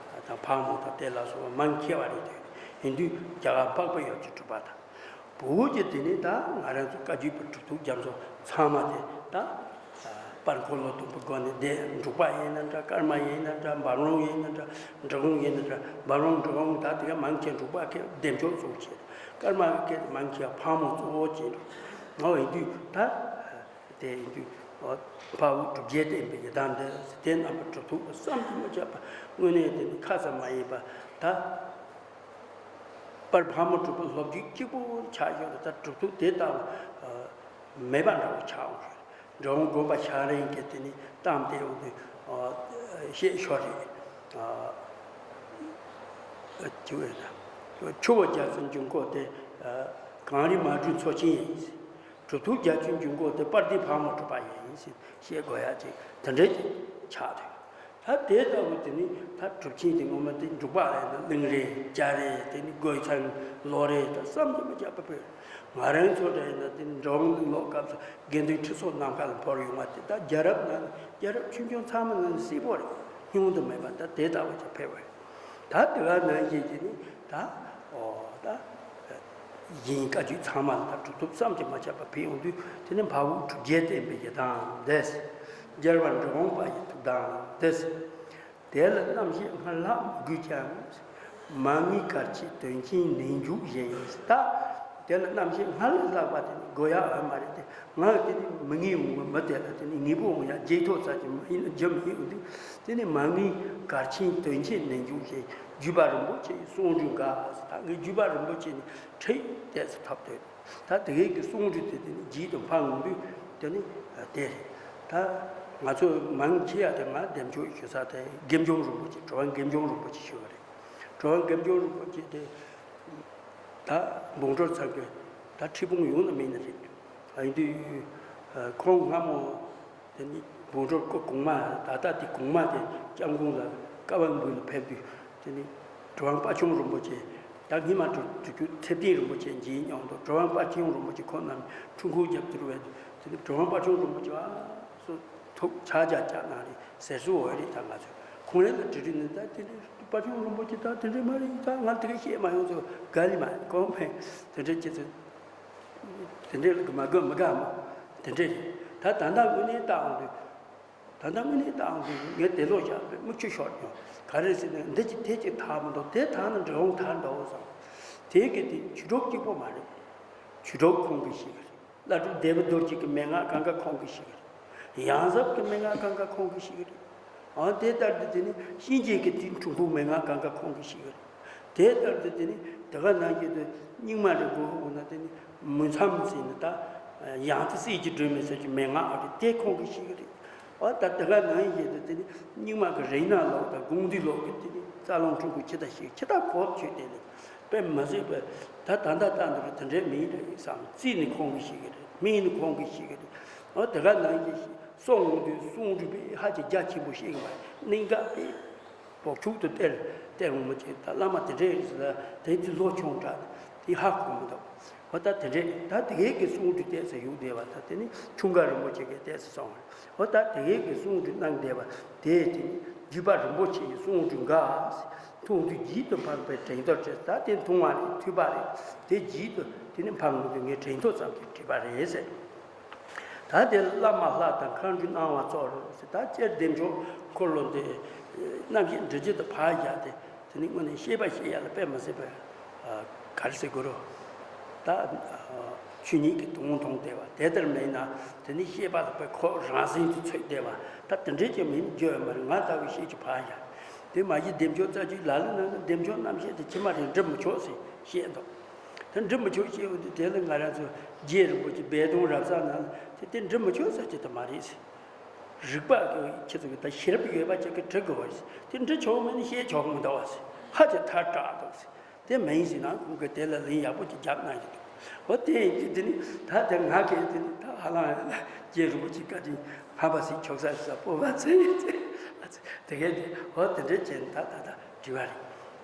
དང་ཕག་མོ་དང་དེ་ལ་སོགས་པ་མང་ཆེ་བ་རེད་དེ། ཡིན་དུས་རྒྱ་གར་འཕགས་པོ་ཡོད་ཀྱི་གྲུབ་པ་དང་། བོད་ཀྱི་དེ་ནི་ད་ང་རང་ཚོ་བཀའ་བརྒྱུད་པའི་གྲུབ་ཐོབ་རྒྱ་མཚོ་ཚང་མ་དེ་ད་དཔལ་འཁོར་ལོ་སྡོམ་པའི་སྒོ་ནས་དེ་འབྲུག་པ་ཡིན་ན་འདྲ། ཀརྨ་ཡིན་ན་འདྲ། འབུམ་རམས་ཡིན་ན་འདྲ། འབྲི་གུང་ཡིན་ན་འདྲ། འབུམ་རམས་འབྲི་གུང་ད་དེ་ག་མང་ཆེ་འབྲུག་པ་ཁྱེད་བདེ་མཆོག་གཙོ་བོ་བྱས། ཀརྨ་ཁྱེད་མང་ཆེ་ཕག་མོ་གཙོ་བོ་བྱས་འགྲོ། ང་བོ་ཡིན་དུས་ད་དེ་ཡིན་དུས་འཕགས་པོ་གྲུབ་བརྒྱད་བསྟན་པའི་ཡི་དམ་འདི་དེ་རྣམ་པ་གྲུབ་ཐོབ་བསམ་གྱིས་མི་ཁྱབ་པ་དངོས་གནས་དེ་ནི་ཁ་ཙམ་མ་ཡིན་པ་ད། པར་ཕག་མོ་གྲུབ་པའི་ལོ་རྒྱུས་གཅིག་པུ་ཆགས་ཡོད་ལ་ད་གྲུབ་ཐོབ་དེ་ལྟ་བུ་མེད་པ་འདྲ་བོ་ཆགས་འོང་ འབྲི་གུང་དགོན་པ་ཤག་རིང་གི་དེ་ནི་གཏམ་དེ་འོ་དེ་བཤད་ཤོར་རེད། ཅི་བས་ན་ཆུ་བོ་རྒྱ་མཚོའི་འབྱུང་ཁུངས་དེ་གངས་རི་མ་སྦྲུལ་མཚོ་ཆེན་ཡིན། གྲུབ་ཐོབ་རྒྱ་མཚོའི་འབྱུང་ཁུངས་དེ་དཔལ་ལྡན་ཕག་མོ་གྲུ་པ་ཡིན་ཞེས་བཤད་དགོས་ཡ་ཅིག་དེ་འདྲའི་ཅིག་ཆགས་ཐུབ། ད་དེ་ལྟ་བུ་དེ་ནི་ད་གྲུབ་ཆེན་དེ་ངོ་མ་དེ་འབྲུག་པ་ལ་ཡིན་ན་གླིང་རས་རྒྱ་རས་དེ་ནི་རྒོད་ཚང་ལོ་རས་ད་བསམ་གྱིས་མི་ཁྱབ་པ་བོད། ང་རང་ཚོ་འདྲ་ཡིན་ན་དེ་ནི་འགྲོ་འོང་གླིང་ལོག་སྐབས་སུ་དགེ་འདུན་ཁྲི་སྲོང་ནམ་མཁའ་ལ་བོར་ཡོང་བ་དེ་ད་རྒྱལ་རབས་ནང་རྒྱལ་རབས་ཆུང་ཆུང་ཚང་མ་ནང་སྲིད་པོ་རེད། སྙུང་དུ་མེད་པ་ད་དེ་ལྟ་བུ་ཅིག་ཕེབས་པ་རེད། ད་དེ་ག་ནང་བཞིན་གྱི་ནི་ད་ཨོ་ད། གཞན་བཀའ་བརྒྱུད་ཚང་མ་ལ་ད་གྲུབ་ཐོབ་བསམ་གྱིས་མ་ཁྱབ་པ་ཕེབས་ཡོང་དུས་དེ་ནི་འཕགས་བོད་གྲུབ་རྗེས་བསྟན་པའི་ཡི་དམ་འདི། རྒྱལ་བ་འབྲི་གུང་པ་ཡི་ཐུགས་དམ་འདི། དེ་ལ་རྣམ་ཤེས་སྔར་ལྷག་མི་དགོས་ཀྱང་། མ་ངེས་གར་ཆེན་དོན་ཆེན་ནས་འཇུག་བཞིན་ཡིན། ད་དེ་ལ་རྣམ་ཤེས་སྔར་ལས་ལྷག་པ་དེ་ནི་དགོས་ཡག་ཡོད་མ་རེད་དེ། ང་དེ་ནི་མི་ངེས་འོང་བ་མི་དེ་ལ་དེ་ནི་ངེས་པོ་འོང་ཡག་བརྗེད་ཐོག་ཙམ་གྱི་མ་ཡིན་ན་རྒྱུ་མི་ཡོང་དུས་དེ་ནི་མ་ངེས་གར་ཆེན་དོན་ཆེན་ནས་འཇུག་བཞིན། བརྒྱུད་པ་རིན་པོ་ཆེའི་གསུང་སྒྲོས་འགའ། ད་ངའི་བརྒྱུད་པ་རིན་པོ་ཆེ་ནི་ཁྲིད་བལྟས་སུ་ཐོབ་སྟེ། ད་དེ་གའི་གི་གསུང་སྒྲོས་དེ་དེ་ནི་བརྗེད་དུ་འཕང་ཡོང་དུས་དེ་ནི་དེ་རེད། ད་ང་ཚོ་མང་ཆེ་ཡ་དེ་ང་འདེམས་ཆོག་ཞུ་ས་དེ་དགེ་འབྱུང་རིན་པོ་ཆེ། གྲུབ་དབང་དགེ་འབྱུང་རིན་པོ་ཆེ་ཞུ་བ་རེད། གྲུབ་དབང་དགེ་འབྱུང་རིན་པོ་ཆེ་དེ་ད་འབུམ་གྲུབ་ཚང་གི་ད་ཁྲི་སྤུངས་ཡོང་ན་མིན་ན་རེད། ཡིན་དུས་ཁོང་སྔ་མོ། དེ་ནི་འབུམ་གྲུབ་སྐུ་གོང་མ་ད་ལྟ་དེ་གོང་མ་དེ་སྐྱབས་མགོན་ལ་བཀའ་དབང་འབུལ་ལ་ཕེབས་དུས་དེ་ནི་གྲུབ་དབང་དཔལ་ཆུང་རིན་པོ་ཆེ། ད་སྔོན་མ་གྲུབ་གྲུབ་རྒྱུ་ཚེ་བརྟན་རིན་པོ་ཆེ་མཇལ་མྱོང་འདུག་གྲུབ་དབང་དཔལ་ཆུང་རིན་པོ་ཆེ་ཁོང་རྣམས་འཁྲུངས་སྐར་རྒྱབ་དུས་བས་དེ་ནི་གྲུབ་དབང་དཔལ་ཆུང་རིན་པོ་ཆེ་ཨ་སུ་ཐུགས་ཆག་ཆག་ཆག་གནང་རེད་ཟེར་སྲོལ་ཡོད་རེད། ད་ང་ཚོས་ཁོང་རང་ལ་དྲི་དྲི་ནས་ད་དེ་ནི་དཔལ་ཆུང་རིན་པོ་ཆེ་ད་དེ་འདྲས་མ་རེད། ད་ང་དེ་ག་བཤད་མ་ཡོང་ཚོ་དགའ་ལི་མ་གོང་འཕེལ་དེ་འདྲས་ཁྱེད་ཚོས། དེ་འདྲའི་ལུགས་མ་དགོས་མི་དགའ་མོ། དེ་འདྲའི་ད་ད་ལྟ་དངོས་གནས་བལྟ་འོང་དུས། ད་ལྟ་དངོས་གནས་བལྟ་འོང་དུས་ངས་དེ་ལོ་བཞག་པའི་མིག་ཆུ་ཤོར་ཀྱང་ག་རེ་ཟེར་ན་འདི་གཅིག་དེ་གཅིག་ཐག་མི་འདུག་དེ་ཐག་ན་འབྲི་གུང་ཐག་འདྲ་བོ་བསམ། དེ་གི་དེ་ཆོས་གྲོགས་གཅིག་པོ་མ་རེད། ཆོས་གྲོགས་ཁོང་གིས་ཤེས་གི་རེད། བླ་སྒྲུབ་བདེ་བ་རྡོ་རྗེ་གི་མན་ངག་གང་ག་ཁོང་གིས་ཤེས་གི་རེད། ཡང་ཟབ་ཀྱི་མན་ངག་གང་ག་ཁོང་གིས་ཤེས་གི་རེད། ཨ་དེ་ལྟར་དུ་དེ་ནི་གཤིན་རྗེ་གི་དེ་འཁྲུལ་འཁོར་མན་ངག་གང་ག་ཁོང་གིས་ཤེས་གི་རེད། དེ་ལྟར་དུ་དེ་ནི་དེ་ག་ནང་བཞིན་དུ་རྙིང་མ་རེ་དགོས་འོ་ན་དེ་ནི་མུན་མཚམས་ཟེར་ནི་ད་ཡང་དེ་སྲིད་ཀྱི་སྒྲོན་མེ་ཟེར་གྱི་མན་ངག་ཨ་གི་དེ་ཁོང་གིས་ཤེས་གི་རེད། ཨ་ད་དེ་ག་ནང་བཞིན་དུ་དེ་ནི་རྙིང་མ་གི་རིགས་སྣ་ལོག་དང་དགོངས་འདུས་ལོག་གི་དེ་ནི་རྩ་རླུང་འཁྲུལ་འཁོར་ཇི་ལྟར་ཤེས་ཇི་ལྟར་གོ་ཆོད་དེ་ནི་དཔེ་མ་སྲིད་པའི་ད་ད་ལྟ་ལྟ་འདི་རུ་དེ་འདྲའི་མི་ཡིན་རེད་བསམ། རྩིས་ནི་ཁོང་གིས་ཤེས་གི་རེད། སྨན་ནི་ཁོང་གིས་ཤེས་གི་རེད། ཨ་དེ་ག་ནང་བཞིན་སོང་འོང་དུས་གསུང་སྒྲོས་པས་ཧ་ཅང་རྒྱ་ཆེན་པོ་བཤད་གི་མ་རེད། གནད་འགག་དེ་བོག་ཆུག་ཏུ་སྟེར་སྟེར་འོང་མ་བྱེད། ད་བླ་མ་དེ་འདྲས་ཟེར་ད་དེ་ཚོ་ལོ་ཆུང་དྲགས་དེ་ཧ་གོ་མི་འདུག་འོ་ད་དེ་འདྲས་ད་དེ་གའི་གི་གསུང་སྒྲོས་བལྟས་ས་ཡུག་བསྡད་པ་ད་དེ་ནི་ཁྱུང་དགའ་རིན་པོ་ཆེ་གིས་བལྟས་ས་སོང་བ་རེད། འོ་ད་དེ་གའི་གི་གསུང་སྒྲོས་གནང་བསྡད་པ་དེ་དེ་ནི་བརྒྱུད་པ་རིན་པོ་ཆེ་ཡི་གསུང་སྒྲོས་འགའ་མཐོང་དུས་བརྗིད་དུ་འཕགས་པའི་དྲན་རྟོག་ཆེ། ད་དེ་མཐོང་བ་རེད། ཐོས་པ་རེད། དེ་བརྗིད་དུ་དེ་ནི་འཕགས་འོང་དུས་ངས་དྲན་རྟོག་ཙམ་གྱིས་བྲིས་པ་རེད་ཟེར། ད་དེ་བླ་མ་ལྷ་དང་མཁའ་འགྲོའི་སྣང་བ་ཚོར་ཟེར། ད་སྤྱིར་བདེ་མཆོག་འཁོར་ལོ་འདི་རྣམ་ཤེས་འདྲི་བྱེད་དུ་ཕར་བཞག་སྟེ་དེ་ནི་དངོས་གནས་ཤེས་པ་ཤེས་ཡ་ལ་དཔེ་མི་སྲིད་པའི་ག་རེ་ཟེར་དགོས་རོ། ད་ཆོས་ཉིད་ཀྱི་དོན་མཐོང་བསྡད་པ་དེ་ལྟར་མེད་ན་དེ་ནི་ཤེས་པ་ལ་དཔེ་ཁོ་རང་སེམས་ཀྱི་ཚོད་བསྡད་པ་ད་དེ་འདྲས་ཀྱང་མིན་རྒྱུ་ཡོད་མ་རེད། ང་ལྟ་བུའི་ཤེས་ཀྱི་ཕར་བཞག་དེ་མ་གཞི་བདེ་མཆོག་རྩ་རྒྱུད་ལ་ལ་ན་ན་བདེ་མཆོག་རྣམ་བཤད་དེ་ཕྱི་མ་རེད་འབྲི་མི་ཆོག་ཟེར་བཤད་འདུག་ད་འབྲི་མི་ཆོག་ཅེས་འོ་དེ་དེ་ལ་ང་རང་ཚོ་རྗེ་རིན་པོ་ཆེ་སྦས་དོན་རབ་གསལ་ནང་ལ་དེ་དེ་འབྲི་མི་ཆོག་ཟེར་གྱི་དེ་མ་རེད་ཟེར། རིགས་པ་གི་ཁྱེད་ཚོ་གི་ད་ཤེས་རབ་ཡོད་པ་ཅིག་གིས་འབྲི་དགོས་པ་རེད་ཟེར། དེ་འབྲི་ཆོག་མིན་ན་བཤད་ཆོག་མི་འདུག་བ་ཟེར། ཧ་ཅང་ཐལ་དྲགས་འདུག་ཟེར། དེ་མ་ཡིན་ཟེར་ན་ཁོང་གིས་དེ་ལ་ལན་ཡག་པོ་ཅིག་རྒྱབ་གནང་གི་འདུག་འོ་དེ་ཡིན་གྱི་དེ་ནི་ད་དེ་ང་གིས་དེ་ནི་ད་ཧ་ལམ་རྗེ་རིན་པོ་ཆེ་བཀའ་དྲིན་མ་པ་སྲིད་ཆོག་ས་ཟེར་ས་སྤོབས་པ་ཚོས་ཡིན་ཚེ་དེ་གས་དེ་འོ་དེ་འདྲས་བྱས་ནས་ད་ད་ད། དྲི་བ་རེད།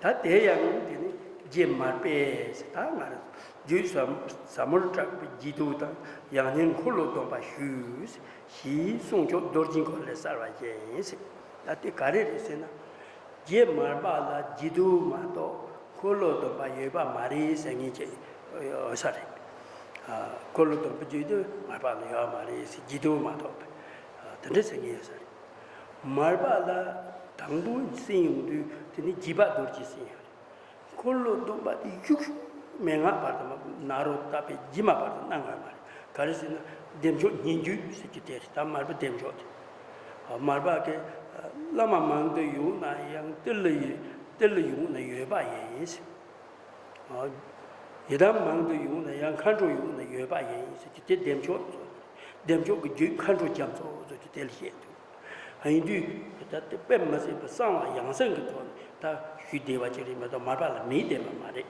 ད་དེ་ཡང་དེ་ནི་རྗེ་མར་པས་ཟེར། ད་ང་རང་རྒྱུད་ཟབ་ཟབ་མོར་གྲགས་པའི་རྗེས་ཟློས་དང་ཡང་སྙིང་འཁོར་ལོ་སྡོམ་པ་ཞུས་ཞེས་གསུང་ཆོག་རྡོ་རྗེ་འཁོར་ལས་གསལ་བ་བཞིན་ཟེར། ད་དེ་ག་རེ་རེད་ཟེར་ན། རྗེ་མར་པ་ལ་རྗེས་ཟློས་མ་གཏོགས་འཁོར་ལོ་སྡོམ་པ་ཡོད་པ་མ་རེད་ཟེར་མཁན་ཅིག་ཡོད་ས་རེད། ཨ། འཁོར་ལོ་སྡོམ་པ་རྗེས་ཟློས་མར་པ་ལ་ཡོད་མ་རེད་ཟེར། རྗེས་ཟློས་མ་གཏོགས་པའི་ཨ། དེ་འདྲ་ཟེར་མཁན་ཡོད་ས་རེད། མར་པ་ལ་དང་པོ་གསན་ཡོང་དུས་དེ་ནི་རྗེ་འབངས་རྡོ་རྗེ་གསན་ཡོང་རེད། འཁོར་ལོ་སྡོམ་པ་དེ་ཤུགས་ཤུགས་མན་ངག་བར་དུ་མ་ནཱ་རོ་ཏ་པའི་རྗེས་མ་བར་དུ་གནང་བ་མ་རེད། ག་རེ་ཟེར་ན་བདེ་མཆོག་སྙན་བརྒྱུད་ཟེར་གྱི་དེ་རེད། ད་མར་པ་བདེ་མཆོག་དེ། མར་པ་གི་བླ་མ་མང་དུ་ཡོང་ན་ཡང་ཏི་ལི་ཡི་ཏི་ལི་ཡོང་ན་ཡོད་པ་ཡིན་ཟེར། ཡི་དམ་མང་དུ་ཡོང་ན་ཡང་མཁའ་འགྲོ་ཡོང་ན་ཡོད་པ་ཡིན་ཟེར་གྱི་དེ་བདེ་མཆོག་ཚོ། བདེ་མཆོག་གི་རྒྱུད་མཁའ་འགྲོ་རྒྱ་མཚོ་ཟེར་གྱི་དེ་ལ་བཤད་འདུག་ཡིན་དུས་ད་དེ་དཔེ་མི་སྲིད་པའི་གསང་བ་ཡང་གསང་གི་ཐོག་ནས་ད་ཞུས་བསྡད་པ་ཅིག་རེད་མ་གཏོགས་མར་པ་ལ་མིང་བསྟན་པ་མ་རེད།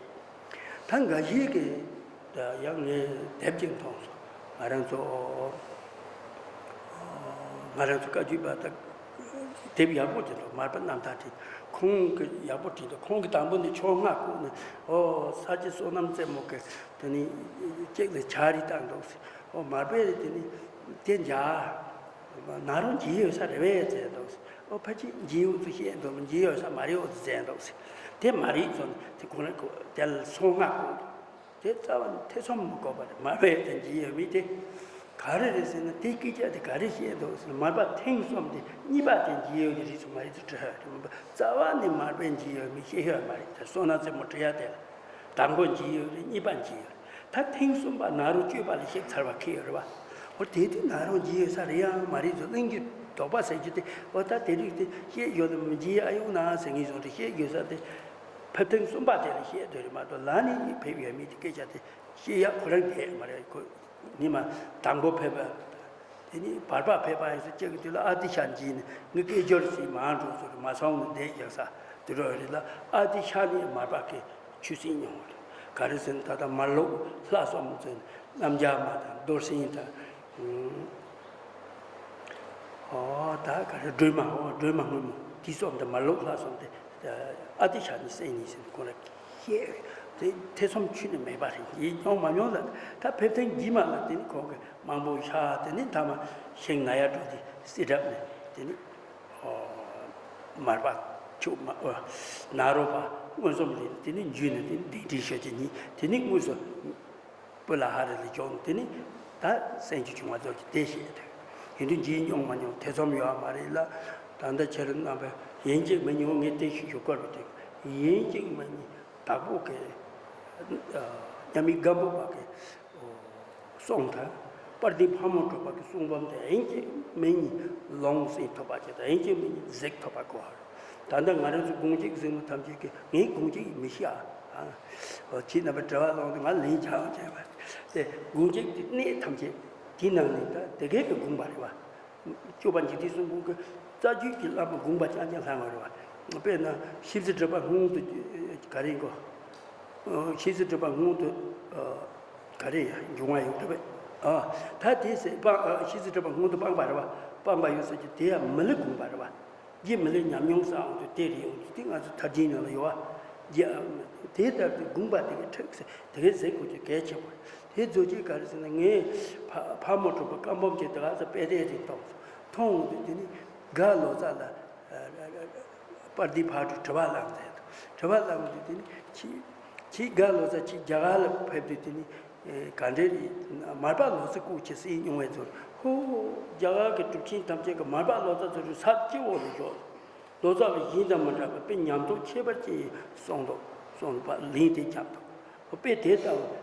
ད་འགའ་ཞིག་གིས་ད་ཡང་ངས་དེབ་ཅིག་མཐོང་སོང་། ང་རང་ཚོ་ང་རང་ཚོ་བཀའ་བརྒྱུད་པ་ད་དེབ་ཡག་པོ་ཅིག་འདུག་མར་པ་རྣམ་ཐར་བྲིས། ཁོང་གིས་ཡག་པོ་བྲིས་འདུག་ཁོང་གིས་དང་པོ་ནས་ཕྱོགས་སྔ་བཀོད་ནས། ཨོ་ས་སྐྱ་བསོད་ནམས་རྩེ་མོ་གིས་དེ་ནི་ཅིག་ལ་ཕྱག་བྲིས་བཏང་འདུག་ཟེར། ཨོ་མར་པས་དེ་ནི་དེ་འཇག་ན་རོ་འཇིགས་ཡོད་ས་རེད་པས་ཟེར་འདུག་ཟེར། ཨོ་ཕལ་ཆེར་འཇིགས་ཡོད་ཚུལ་བཤད་འདུག་འཇིགས་ཡོད་ས་མ་རེད་འོ་ཟེར་འདུག་ཟེར། དེ་མ་རེད་ཚོ་ནི་དེ་ཁོ་རང་ཁོ་དེ་ལ་སོང་ང་གོ་དེ་རྩ་བ་ནས་ཐེ་ཚོམ་མི་དགོས་པ་རེད། མར་པས་དེ་འཇིགས་ཡོད་མེད་དེ་ག་རེ་རེད་ཟེར་ན། དེ་སྐད་ཆ་དེ་ག་རེ་བཤད་འདུག་ཟེར་ན། མར་པ་ཐེངས་གསུམ་དེ་གཉིས་པ་དེ་འཇིགས་ཡོད་ཀྱི་རེད་ཚོ་མ་རེད་ཚོ་དྲི་ཧ་རེད། མར་པ་རྩ་བ་ནས་མར་པས་འཇིགས་ཡོད་མེད་བཤད་ཡོད་མ་རེད། དེ་བསོད་ནམས་རྩེ་མོ་བྲིས་ཡ་དེ་ལ། དང་པོ་འཇིགས་ཡོད་རེད། གཉིས་པ་འཇིགས་ཡོད་རེད། ད་ཐེངས་གསུམ་པ་ན་རོ་བཅོས་པ་ལ་བཤད་ཚར་བ་ཁེལ་ཡོད་རེད་བ། འོ་དེ་དུས་ན་རོ་འཇིགས་ཡོད་ས་རེད་ཡང་མ་རེད་ཚོ་གླེང་རྒྱུ་དོགས་པ་ཟེར་རྒྱུ་དེ། འོ་ད་དེ་རིགས་དེ་བཤད་ཡོད་ལ་མི་འཇིགས་ཨ་ཡོང་ན་ཟེར་ངེས་བྱུང་རེད། བཤད་ཡོད་ས་དེ་ཕེབས་ཐེངས་གསུམ་པ་དེ་ལ་བཤད་དོད་རེད་མ་གཏོགས་ལ་ནི་ཕེབས་ཡོད་མེད་ཀྱི་སྐད་ཆ་དེ་བཤད་ཡག་ཁོ་རང་བསྡད་མ་རེད། ཁོ་ཉི་མ་དང་པོ་ཕེབས་པ། དེ་ནི་བར་པ་ཕེབས་པ་ཡིན་ཟེར་ཅིག་གི་དུས་ལ་ཨ་ཏི་ཤ་འཇིགས་ནས་ངའི་སྐད་སྒྱུར་ཟིན་མ་འགྲོ་ཟེར་མ་སོང་ནས་བསྡད་ཡག་ས་དུ་རོ་རེད་ལ། ཨ་ཏི་ཤ་ནི་མར་པ་གི་ཆུ་སྲིན་མྱོང་བ་རེད། ག་རེ་ཟེར་ན་ད་ལྟ་མར་ལུག་ལྷ་གསུམ་ཚོས་སྣམ་སྦྱར་མ་དང་རྡོར་སེམས་དང་། ཨོ་ད་ག་རེ་སྒྲོལ་མ། ཨོ་སྒྲོལ་མ་སྔོན་མོ་དེ་གསུམ་དེ་མར་ལུག་ལྷ་གསུམ་དེ་ཨ་ཏི་ཤ་ནི་སྲིན་ཡིན་ཟེར་ཁོ་ར་བཤད། དེ་ཐེ་ཚོམ་ཁྱོན་ནས་མེད་པ་རེད། ཡིན་མྱོང་མ་མྱོང་ལ་ད་ཕེབས་ཐེངས་རྗེས་མ་ལ་དེ་ནི་ཁོང་གི་མང་པོ་ཤ་དེ་ནི་མཐའ་མ་ཤིང་ན་ཡ་འགྲོ་དེ་སྲིད་རབ་ནས་དེ་ནི་མར་པ་ཆུ་མ་ཨོ་ན་རོ་པ་མངོན་སུམ་རེད། དེ་ནི་འཇུས་ནས་དེ་ནི་གདན་འདྲེན་ཞུ་རྒྱུ་ཉིད་དེ་ནི་དངོས་སུ་སྤུ་ལ་ཧ་རི་ལ་འབྱོར་ནས་དེ་ནི་ད་སེམས་ཀྱི་བྱུང་བ་ཚོ་གི་དེ་བཤད་དེ་ཡིན་དུས་འཇིགས་མྱོང་མ་མྱོང་ཐེ་ཚོམ་ཡོད་མ་རེད་ལ། ད་ལྟ་ཁྱེད་རང་རྣམ་པས་ཡིན་གཅིག་མིན་གཉིས་ངས་དེ་ཞིག་ཞུ་དགོས་རེད་དེ། ཡིན་གཅིག་མིན་གཉིས་དྭགས་པོ་གི་མཉམ་མེད་སྒམ་པོ་པ་གི་གསུང་དང་། དཔལ་ལྡན་ཕག་མོ་གྲུ་པ་གི་གསུང་འབུམ་དེ་ཡིན་གཅིག་མིན་གཉིས་ལོངས་སུ་ཐོབ་པ་ཅིག་དང་ཡིན་གཅིག་མིན་གཉིས་གཟིགས་ཐོབ་པ་དགོས་པ་རེད། ད་ལྟ་ང་རང་ཚོ་དགོངས་གཅིག་གཟིགས་མོ་ཐམས་ཅད་ཀྱི་ངས་དགོངས་གཅིག་མི་ཤེས་ཨ། ཁྱེད་རྣམ་པས་དྲི་བ་གླེང་དུས་ང་ལན་རྒྱག་བྱས་པ་དེ་དགོངས་གཅིག་གི་གནད་ཐམས་ཅད་དེའི་ནང་ནས་ད་དེ་གའི་གི་དགོངས་པ་རེད་བ། སྐྱོབ་པ་འཇིག་རྟེན་གསུམ་མགོན་གྱི་རྩ་རྒྱུད་ཀྱི་བླ་མ་དགོངས་པ་རྐྱང་རྐྱང་ལྷང་བ་རེད་བ། དཔེར་ན་ཤེས་བྱ་སྒྲུབ་པ་སྔོན་དུ་ག་རེ་གོ། ཤེས་བྱ་སྒྲུབ་པ་སྔོན་དུ་ག་རེ་ཡང་འབྱུང་བ་ཡོད་རེད་པས། ད་དེ་ཟེར་སྤང་ཤེས་བྱ་སྒྲུབ་པ་སྔོན་དུ་སྤངས་པ་རེད་བ། སྤངས་པ་ཡོད་ཟེར་གྱི་དེ་ཡང་མི་ལུས་དགོངས་པ་རེད་བ། རྗེ་མི་ལུས་ཉམས་མྱོང་ཟེར་འོང་དུས་དེ་རེད་འོང་དུས་དེ་ང་ཚོ་ཐར་རྒྱན་ནང་ལ་ཡོད་བ། རྗེ་དེ་ལྟར་དུ་དགོངས་པ་དེ་གའི་ཁྲིགས་ཟེར་དེ་གའི་ཟེར་དགོས་ཀྱི་གལ་ཆེན་པོ་རེད། དེ་རྫོགས་ཆེན་ག་རེ་ཟེར་ན་ངས་ཕ་ཕག་མོ་གྲུ་པ་བཀའ་འབུམ་གྱི་དེ་ག་ས་དཔེ་དེབ་དེ་མཐོང་སོང་། མཐོང་འོང་དུས་དེ་ནི་རྒ་ལོ་ཙཱ་ལ་དཔལ་ལྡན་ཕག་གྲུས་དྲི་བ་བསླངས་མཛད་དོ། དྲི་བ་བསླངས་དུས་དེ་ནི་ཁྱི་ཁྱི་རྒ་ལོ་ཙཱ་ཁྱི་རྒྱ་གར་ལ་ཕེབས་དུས་དེ་ནི་ག་འདྲས་རེད། མར་པ་ལོ་ཙཱ་སྐུ་མཁྱེན་གསན་མྱོང་བའི་ཚོར་ཧོ། རྒྱ་གར་གྱི་གྲུབ་ཆེན་ཐམས་ཅད་ཀྱིས་མར་པ་ལོ་ཙཱ་ཚོ་རུ་ས་སྤྱི་བོ་ལ་འཇོག་ལོ་ཙཱ་བ་གཞན་དང་མི་འདྲ་བར་དཔེ་ཉམས་རྟོགས་ཁྱད་པར་ཅན་གསུངས་འདུག་གསུངས་པ་ལན་དེ་བརྒྱབ་འདུག་དཔེ་དེ་ལྟ་བུ།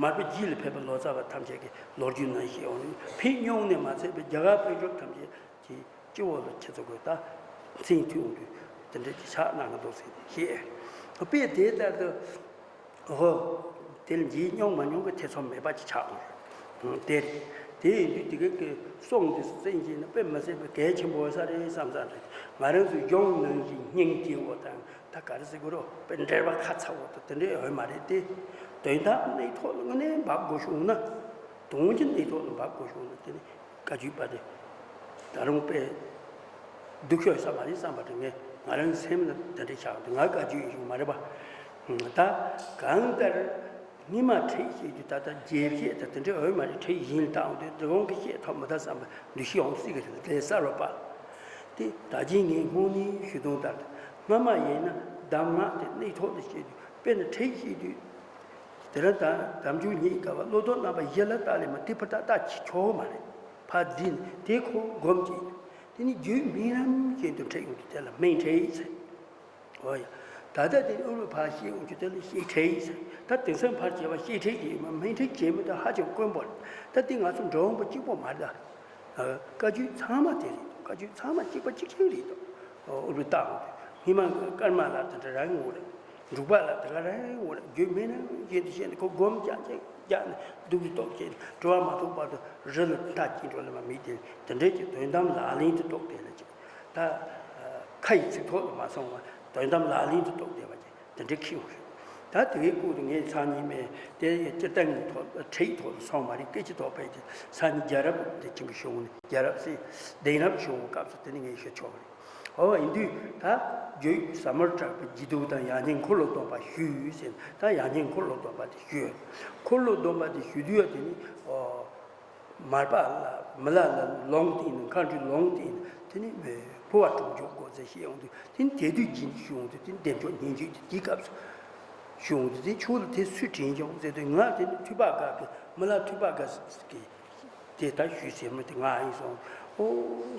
མར་པ་རྗེས་ལ་ཕེབས་པའི་ལོ་ཙཱ་བ་ཐམས་ཅད་ཀྱི་ལོ་རྒྱུས་ནང་བཤད་འོང་། ཕེབས་མྱོང་ནས་མ་ཚད་པའི་རྒྱ་གར་དཔོན་གྲུབ་ཐམས་ཅད་ཀྱི་སྤྱི་བོ་ལ་ཁྱེད་ཚོ་གི་ད་མཚན་ཐོས་འོང་དུས་དེ་འདྲ་གྱི་ཕྱག་གནང་གི་འདུག་ཟེར་བཤད། དཔེ་དེ་ལྟར་དུ། ཨོ། དེ་ལ་འཇིགས་མྱོང་མ་མྱོང་གི་ཐེ་ཚོམ་མེད་པ་ཅིག་ཆགས་འོང་། དེ་རེད། དེ་ཡིན་དུས་དེ་གའི་གི་གསུང་འདི་གསན་གྱིན་ན་དཔེ་མི་སྲིད་པའི་གལ་ཆེན་པོ་ས་རེད་བསམ་ས་རེད། ང་རང་ཚོའི་གཞུང་ནང་བཞིན་སྙིང་རྗེ་བོ་དང་ད་ག་རེ་ཟེར་དགོས་རོགས་དཔེ་འབྲེལ་བ་ཁ་ཚ་བོ་དང་དེ་འདྲའི་ཡོད་མ་རེད་དེ། དོན་དག་གནས་ཐོག་ལ་དངོས་གནས་འབབ་དགོས་བྱུང་ན། དོན་གྱི་གནས་ཐོག་ལ་འབབ་དགོས་བྱུང་ན་དེ་ནི། བཀའ་བརྒྱུད་པ་དེ་ད་རུང་དཔེ་སྡུག་ཤོས་ས་མ་རེད་བསམ་པ་དེ་ངས་ང་རང་སེམས་ལ་དེ་འདྲ་ཆགས་འདུག་ང་བཀའ་བརྒྱུད་ཡིན་ཞུ་མ་རེད་པ། ད་གང་ལྟར་སྔོན་མ་ཁྲིད་བཤད་རྒྱུ་ད་ལྟ་རྒྱས་བཤད་ད་དེ་འདྲ་འོས་མ་རེད། ཁྲིད་གཞན་ལ་བཏང་དུས་འདི་གོང་གི་བཤད་ཐོག་མི་ད་བསམ་པ་འདུ་ཤེས་ཡོང་སྲིད་ཀྱི་རེད། དེ་གསར་བ་པ་དེ་ད་ཅི་ངས་སྔོན་ནས་ཞུ་དོན་ལྟར་སྔ་མ་ཡིན་ན་གདམས་ངག་དེ་གནས་ཐོག་ཏུ་བཤད་དུས་དཔེར་ན་ཁྲིད་བཤད་དུས། དེ་རིང་ད་དམ་ཆོས་ཉིད་དགའ་བ་བློ་ལྡོག་རྣམ་པ་བཞི་ལ་བལྟ་ལས་མ་དེ་ཕར་ད་ལྟ་ཅི་ཆོག་མ་རེད། ཕར་འདི་ནི་དེ་ཁོ་སྒོམ་གྱིས། དེ་ནི་རྒྱུད་སྨིན་རམ་བཞིན་དུ་འཁྲིད་ཡོང་དུས་དེ་ལ་སྨིན་འཁྲིད་ཟེར། འོ་ཡ། ད་ལྟ་དེ་ཨུ་རུ་ཕར་བཤད་ཡོང་དུས་དེ་ལ་བཤད་འཁྲིད་ཟེར། ད་དེང་སང་ཕར་བྱས་པ་བཤད་འཁྲིད་ཀྱི་ཡོད་མ་སྨིན་འཁྲིད་བྱས་མི་དེ་ཧ་ཅང་དཀོན་པོ་རེད། ད་དེ་ང་ཚོ་འགྲོ་འོང་པོ་གཅིག་པོ་མ་རེད་ད། བཀའ་བརྒྱུད་ཚང་མ་དེ་རེད། བཀའ་བརྒྱུད་ཚང་མ་གཅིག་པ་གཅིག་རྐྱང་རེད་དོ། ཨུ་རུ་བཏགས་འོང་དུས་སྔོན་མ་ཀརྨ་ལ་དེ་འདྲ་རང་ངོ་རེད། འབྲུག་པ་ལ་དེ་ག་རང་འོ་ན་རྒྱུད་མེད་ན་ཡིན་དུ་བཤད་ནས་ཁོ་སྒོམ་རྒྱག་རྒྱག་རྒྱག་ནས་སྡུག་ཏུ་རྟོག་བྱས་ནས་གྲོལ་བ་མ་ཐོབ་བར་དུ་རི་ལ་མཐའ་སྐྱེལ་འགྲོ་ལ་མ་མི་དེ་དེ་འདྲས་ཀྱི་དོན་དམ་ལག་ལེན་དུ་རྟོགས་བསྡད་ལ་ཅིག་ད་ཁ་ཡི་ཚིག་ཐོག་ཏུ་མ་སོང་བ་དོན་དམ་ལག་ལེན་དུ་རྟོགས་བསྡད་པ་ཅིག་དེ་འདྲས་ཁེལ་ཡོང་རེད། ད་དེ་གའི་སྐོར་དུ་ངས་སང་ཉིན་མེད་དེ་སྤྱིར་བཏང་གི་ཐོག་ཁྲིད་ཐོག་ཏུ་སོང་མ་རེད། སྐད་ཆ་ཐོག་ཕེབས་ཏེ་སང་ཉིན་རྒྱལ་རབས་དེ་ཁྱིམ་གྱི་གཞུང་ནས་རྒྱལ་རབས་སྲིད་གདན་རབས་གཞུང་སྐབས་སུ་དེ་ནི་ངས་ཞུ་ཆོག་རེད། འོ་ཡིན་དུས་ད་རྒྱུད་ཟབ་མོར་གྲགས་པའི་རྗེས་ཐོབ་དང་ཡང་སྙིང་འཁོར་ལོ་སྡོམ་པ་ཞུས་ཟེར། ད་ཡང་སྙིང་འཁོར་ལོ་སྡོམ་པ་དེ་ཞུས། འཁོར་ལོ་སྡོམ་པ་དེ་ཞུ་དུས་དེ་ནི་འོ་མར་པ་ལ་མི་ལ་ལ་ལུང་བསྟན་ནས་མཁའ་འགྲོའི་ལུང་བསྟན་ནས་དེ་ནི་འཕོ་བ་གྲུབ་འཇུག་དགོས་ཟེར་ཞེས་ཡོང་དུས་དེ་ནི་དེ་དུས་རྗེས་ནས་ཞུ་ཡོང་དུས་དེ་ནི་བདེ་མཆོག་སྙན་བརྒྱུད་དེ་དེའི་སྐབས་སུ་ཞུ་ཡོང་དུས་དེ་ཆོས་ལ་དེ་སུས་དྲན་བྱུང་ཟེར་དུས་ང་དེ་ནི་ཐོས་པ་དགའ་གི་མི་ལ་ཐོས་པ་དགའ་གི་དེ་ལྟར་ཞུས་ཟེར་མི་དེ་ང་ཡིན་སོང་། ཨོ་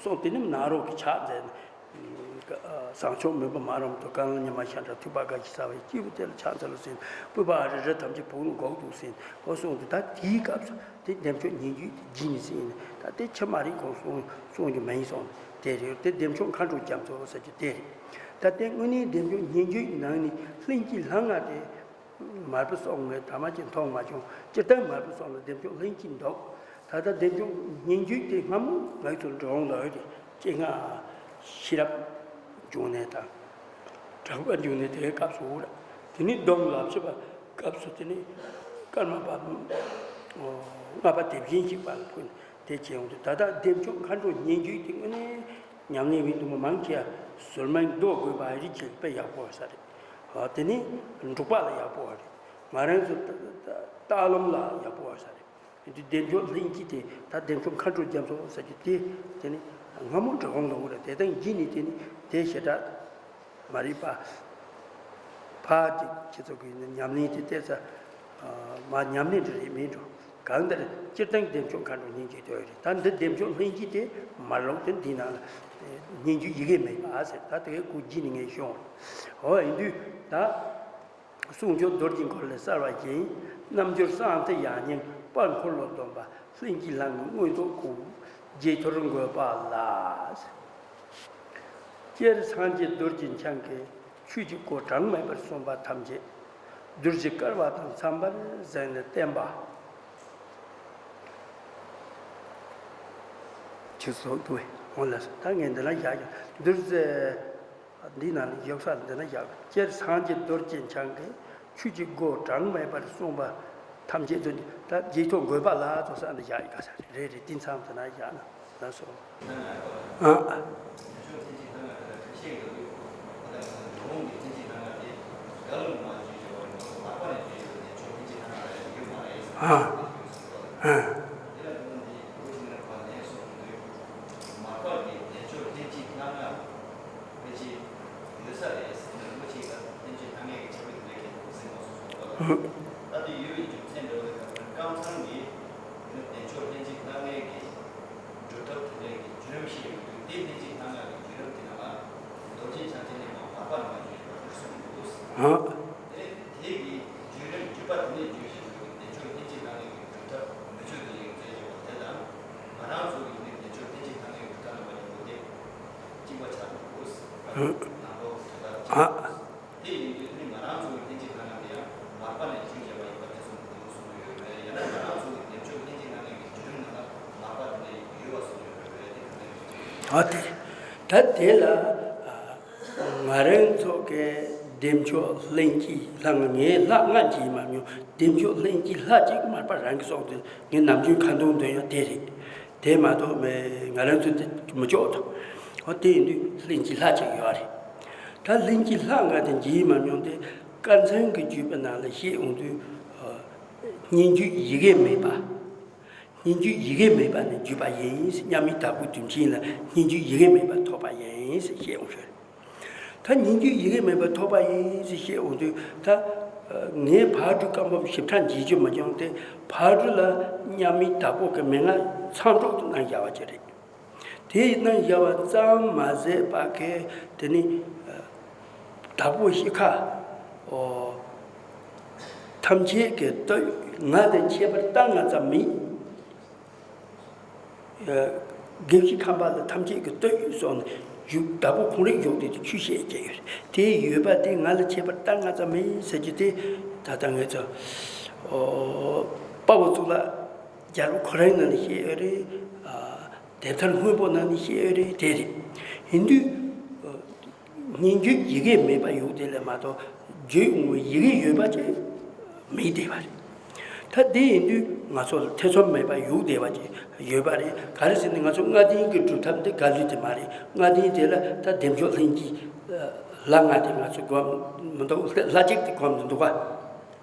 སོང་། དེ་ནི་ནཱ་རོ་གི་ཕྱག་མཛད་ནས་བཟང་ཕྱོགས་མོས་པ་མ་རངས་དང་བཀའ་གླང་ཉི་མ་ཤར་འདྲ་ཐོས་པ་དགའ་ཞིག་ཟ་བའི་སྐྱེས་བུ་དེ་ལ་ཕྱག་འཚལ་ལོ་ཟེར་ནས་སྤོས་པ་ཨ་རི་རི་ཐམས་ཅད་བུག་ནས་འགོག་འདུག་ཟེར་ནས་ཨོ་སོང་དུས་ད་དེའི་སྐབས་སུ་དེ་བདེ་མཆོག་སྙན་བརྒྱུད་དེ་བགྱིས་ནས་ཟེར་ནས་ད་དེ་ཕྱི་མ་རིག་གོང་སོང་སོང་རྒྱུ་མ་ཡིན་སོང་དེ་རེད། དེ་བདེ་མཆོག་མཁའ་འགྲོ་རྒྱ་མཚོ་ཟེར་རྒྱུ་དེ་རེད། ད་དེ་དངོས་གནས་བདེ་མཆོག་སྙན་བརྒྱུད་ནང་ནས་ལྷུན་གྱིས་ལྷང་ང་དེ། མར་པ་སོགས་ངས་ཐ་མ་ཅིག་མཐོང་མ་བྱུང་། སྤྱིར་བཏང་མར་པ་སོགས་ལ་བདེ་མཆོག་ལྷུན་གྱིས་འདུག་ད་ལྟ་བདེ་མཆོག་སྙན་བརྒྱུད་དེ་སྔ་མོ་ང་ཚོ་འགྲོ་འོང་ལ་ཡོད་དེ་སྤྱན་སྔ་ཤེས་རབ་འབྱུང་གནས་དང་། གྲགས་པ་འབྱུང་གནས་དེའི་སྐབས་སུ་འུར། དེ་ནི་སྡོམ་ལ་ཕྱི་པ་སྐབས་སུ་དེ་ནི་ཀརྨ་པ་ལྔ་པ་དེ་བཞིན་གཤེགས་པ་ལ་ཕུལ་ནས་དེ་བྱས་ཡོང་དུས་ད་ལྟ་བདེ་མཆོག་མཁའ་འགྲོ་སྙན་བརྒྱུད་དེ་དངོས་གནས་ཉམས་ལེན་བྱེད་དུ་མ་མང་ཆེ་ཟུར་མང་རྡོ་དགོས་པ་རིགས་བྱེད་དཔེ་ཡག་པོ་ས་རེད། དེ་ནི་འབྲུག་པ་ལ་ཡག་པོ་བ་རེད། ང་རང་ཚོ་ལྟ་ལམ་ལ་ཡག་པོ་བ་ས་རེད། དེ་བདེ་མཆོག་ལྷུན་གྱིས་དེ་ད་བདེ་མཆོག་མཁའ་འགྲོ་རྒྱ་མཚོ་ཟེར་རྒྱུ་དེ་དེ་ནི་སྔ་མོ་འབྲི་གུང་ལ་འོ་རེད། དེ་དང་གཞི་ནི་དེ་ནི་དེ་ཞེ་དྲག་མ་རིག་པ་ཕ་དེ་ཁྱེད་ཚོ་གི་ཉམས་ལེན་དེ་བལྟས་ཚ་མ་ཉམས་ལེན་རེད་མིན་འགྲོ། གང་ལྟར་སྤྱིར་བཏང་བདེ་མཆོག་མཁའ་འགྲོ་སྙན་བརྒྱུད་དེ་རེད། ད་འདི་བདེ་མཆོག་ལྷུན་གྱིས་དེ་མར་ལོག་དེ་འདི་ནང་ལ་སྙན་བརྒྱུད་ཡི་གེ་མེད་པ་ཟེར། ད་དེ་གའི་སྐུ་རྒྱུད་ནི་ངས་ཤོང་། འོ་ཡིན་དུས་ད། གསུང་མཆོག་རྡོ་རྗེ་འཁོར་ལས་གསལ་བ་བཞིན། རྣལ་འབྱོར་གསང་མཐའི་ཡང་སྙིང་དཔལ་འཁོར་ལོ་སྡོམ་པ་ལྷུན་གྱིས་ལྷང་ངེ་མངོན་རྟོགས་སྐུ། བརྗེད་ཐོར་འགོད་པ་ལ། སྤྱིར་སངས་རྒྱས་རྡོ་རྗེ་འཆང་གིས་ཆོས་ཀྱི་སྒོ་གྲངས་མེད་པར་གསུངས་པ་ཐམས་ཅད་རྡོ་རྗེ་སྐལ་བ་དང་འཚམ་པར་གཟིགས་ནས་བསྟན་པ། ཅི་སོགས་དུ་འོང་ལ་ད་ངས་འདི་ན་བཞག་ཀྱང་རྡོ་རྗེ། འདི་ན་ནི་ཡོད་ས་འདི་ན་བཞག་སྤྱིར་སངས་རྒྱས་རྡོ་རྗེ་འཆང་གིས་ཆོས་ཀྱི་སྒོ་གྲངས་མེད་པར་གསུངས་པ་ཐམས་ཅད་དུ་ད་བརྗེད་ཐོར་འགོད་པ་ལ་ཚོ་ས་འདི་བཞག་ཡི་ག་ས་རེད་རེད། དེང་སང་འདི་ན་བཞག་ན་ལ་སོ། ཨ། ཨ། ཨ། ཕལ་ཆེར་ཡོད་ས་རེད་ཟེར་ནས་མི་གཅིག་ལ་ཕན་ཆད་ལྷང་ངེ་གི་ཆ་བོད་དུ་ལས་ཀྱི་འདུག་ཟེར་མ་སོང་སོང་བ། ད་དེ་ཡོད་པའི་རྒྱུ་མཚན་འདྲ་བོ་དེ་ག་ཚོད་རྐང་ཚང་གི་དེ་ནི་བདེ་མཆོག་ལྷན་ཅིག་ལྷང་ངེ་གི་སྒྲུབ་ཐབས་དེ་འདྲའི་གི་བརྒྱུད་རིམ་ཞིག་ཡོད་དུས་དེ་ལྷན་ཅིག་ལྷང་ངེ་གི་བརྒྱུད་རིམ་དེ་ནང་ལ་རྡོ་རྗེ་འཆང་ཆེན་ནས་མར་པ་ལ་མ་བརྒྱུད་པ་དེ་གསུངས་འདུག་ཟེར། དེ་ནི་དེ་གི་བརྒྱུད་རིམ་བརྒྱུད་པ་དེ་ནས་བརྒྱུད་བཞིན་པའི་བདེ་མཆོག་ལྷན་ཅིག་ལྷང་ངེ་གི་སྒྲུབ་ཐབས་མི་བརྒྱུད་དེ་ཡོད་ཚད་ཡོད་པ་དེ་དང་ང་རང་ཚོ་གི་ནི་བདེ་མཆོག་ལྷན་ཅིག་ལྷང་ངེ་གི་སྒྲུབ་ཐབས་རྣམ་པ་ཡིན་པ་དེ། གཅིག་པ་ཆགས་འདུག་ཨ། ཨ། དེ་ཡིན་དུས་ནི་ང་རང་ཚོ་གི་བསྟན་བཅོས་ཁང་ནང་དེ་ཡང་མར་པ་ནས་བརྒྱུད་བྱས་པ་ཡིན་པ་དེ་ཚོ་འདུག་གསུངས་ཡོད་པས། ཡང་ན་ང་རང་ཚོ་གི་བདེ་མཆོག་བསྟན་བཅོས་ཁང་ནང་གི་བརྒྱུད་རིམ་ནང་ལ་མར་པ་དེ་འདྲ་ཡོད་པ་གསུངས་ཡོད་པས། དེ་ག་འདྲ་ཡོད་ཀྱི། ཨ་དེ། ད་དེ་ལ་ང་རང་ཚོ་གི་བདེ་མཆོག་ལྷུན་གྱིས་ལྷང་ངེ་ལྷ་ལྔ་གྱིས་མ་མྱོང་བདེ་མཆོག་ལྷུན་གྱིས་ལྷ་གཅིག་མར་པ་རང་གིས་གསུངས་ཏེ་ངས་ནམ་རྒྱུན་ཁ་འདོན་འདོན་ཡ་དེ་རེད། དེ་མ་གཏོགས་མེད། ང་རང་ཚོ་དེ་མི་ལྕོགས་དང་། ཨོ་དེ་ཡིན་དུས་ལྷུན་གྱིས་ལྷ་གཅིག་ཡོད་རེད། ད་ལྷུན་གྱིས་ལྷ་ལྔ་དེ་འཇིག་མ་མྱོང་སྟེ་དཀར་མཚང་གི་བརྒྱུད་པའི་ནང་ལ་བཤད་འོང་དུས། སྙན་བརྒྱུད་ཡི་གེ་མེད་པ། སྙན་བརྒྱུད་ཡི་གེ་མེད་པ་ནི་བརྒྱུད་པ་ཡིན། མཉམ་མེད་དྭགས་པོའི་དུས་ཆེན་ལ་སྙན་བརྒྱུད་ཡི་གེ་མེད་པ་ཐོབ་པ་ཡིན་ཞེས་བཤད་འོང་ཞོར། ད་སྙན་བརྒྱུད་ཡི་གེ་མེད་པ་ཐོབ་པ་ཡིན་ཞེས་བཤད་འོང་དུས་ད། ངས་ཕག་གྲུ་བཀའ་འབུམ་ཞིབ་ཕྲ་མཇལ་རྒྱུ་མ་བྱུང་སྟེ་ཕག་གྲུ་ལ་མཉམ་མེད་དྭགས་པོ་གི་མན་ངག་མཚམས་སྒྲོག་ཏུ་གནང་བཞག་པ་ཅིག་རེད། དེ་ཡི་གནང་བཞག་པ་ཙམ་མ་ཟད་པ་གི་དེ་ནི་དྭགས་པོ་ཤི་ཁ་ཐམས་ཅད་ཀྱི་བསྟོད་ང་དང་ཁྱད་པར་གཏན་ང་ཙམ་མེད། དགེ་བཤེས་ཁམས་པ་ལ་ཐམས་ཅད་ཀྱི་བསྟོད་སོགས་ནས་ བཞུགས་བདག་པོ་ཁོང་རང་བཞུགས་དེ་ཆོས་བཤད་ཀྱི་ཡོད་རེད། དེ་ཡོད་པ་དེ་ང་ལ་ཁྱད་པར་ད་ང་ཙམ་མེད་ཟེར་རྒྱུ་དེ། ད་ལྟ་ངས་ཚོ་ཨོ་དཔའ་བོ་གཙུག་ལག་རྒྱལ་པོ་ཁོ་རང་ནང་ནས་བཤད་ཡོད་རེད། ཨ་དེབ་ཐེར་སྔོན་པོ་ནང་ནས་བཤད་ཡོད་རེད། དེ་རེད། ཡིན་དུས་ཨོ་སྙན་བརྒྱུད་ཡི་གེ་མེད་པ་ཡོད་དེ་ལས་མ་གཏོགས་བརྒྱུད་འོང་བའི་ཡི་གེ་ཡོད་པ་ཅིག་མེད་བསྡད་པ་རེད། ད་དེ་ཡིན་དུས་ང་ཚོ་ལ་ཐེ་ཚོམ་མེད་པ་ཡོད་བསྡད་པ་ཅིག་ཡོད་པ་རེད། ག་རེ་ཟེར་ན་ང་ཚོ་ལྔ་ལྡན་གྱི་སྒྲུབ་ཐབས་འདི་འགལ་ལུགས་དེ་མ་རེད། ལྔ་ལྡན་དེ་ལ་ད་བདེ་མཆོག་ལྷན་སྐྱེས་ལྷ་ལྔ་དེ་ང་ཚོ་སྒོམ་མི་འདུག་ལྷ་གཅིག་དེ་སྒོམ་དུ་འདུག་ག་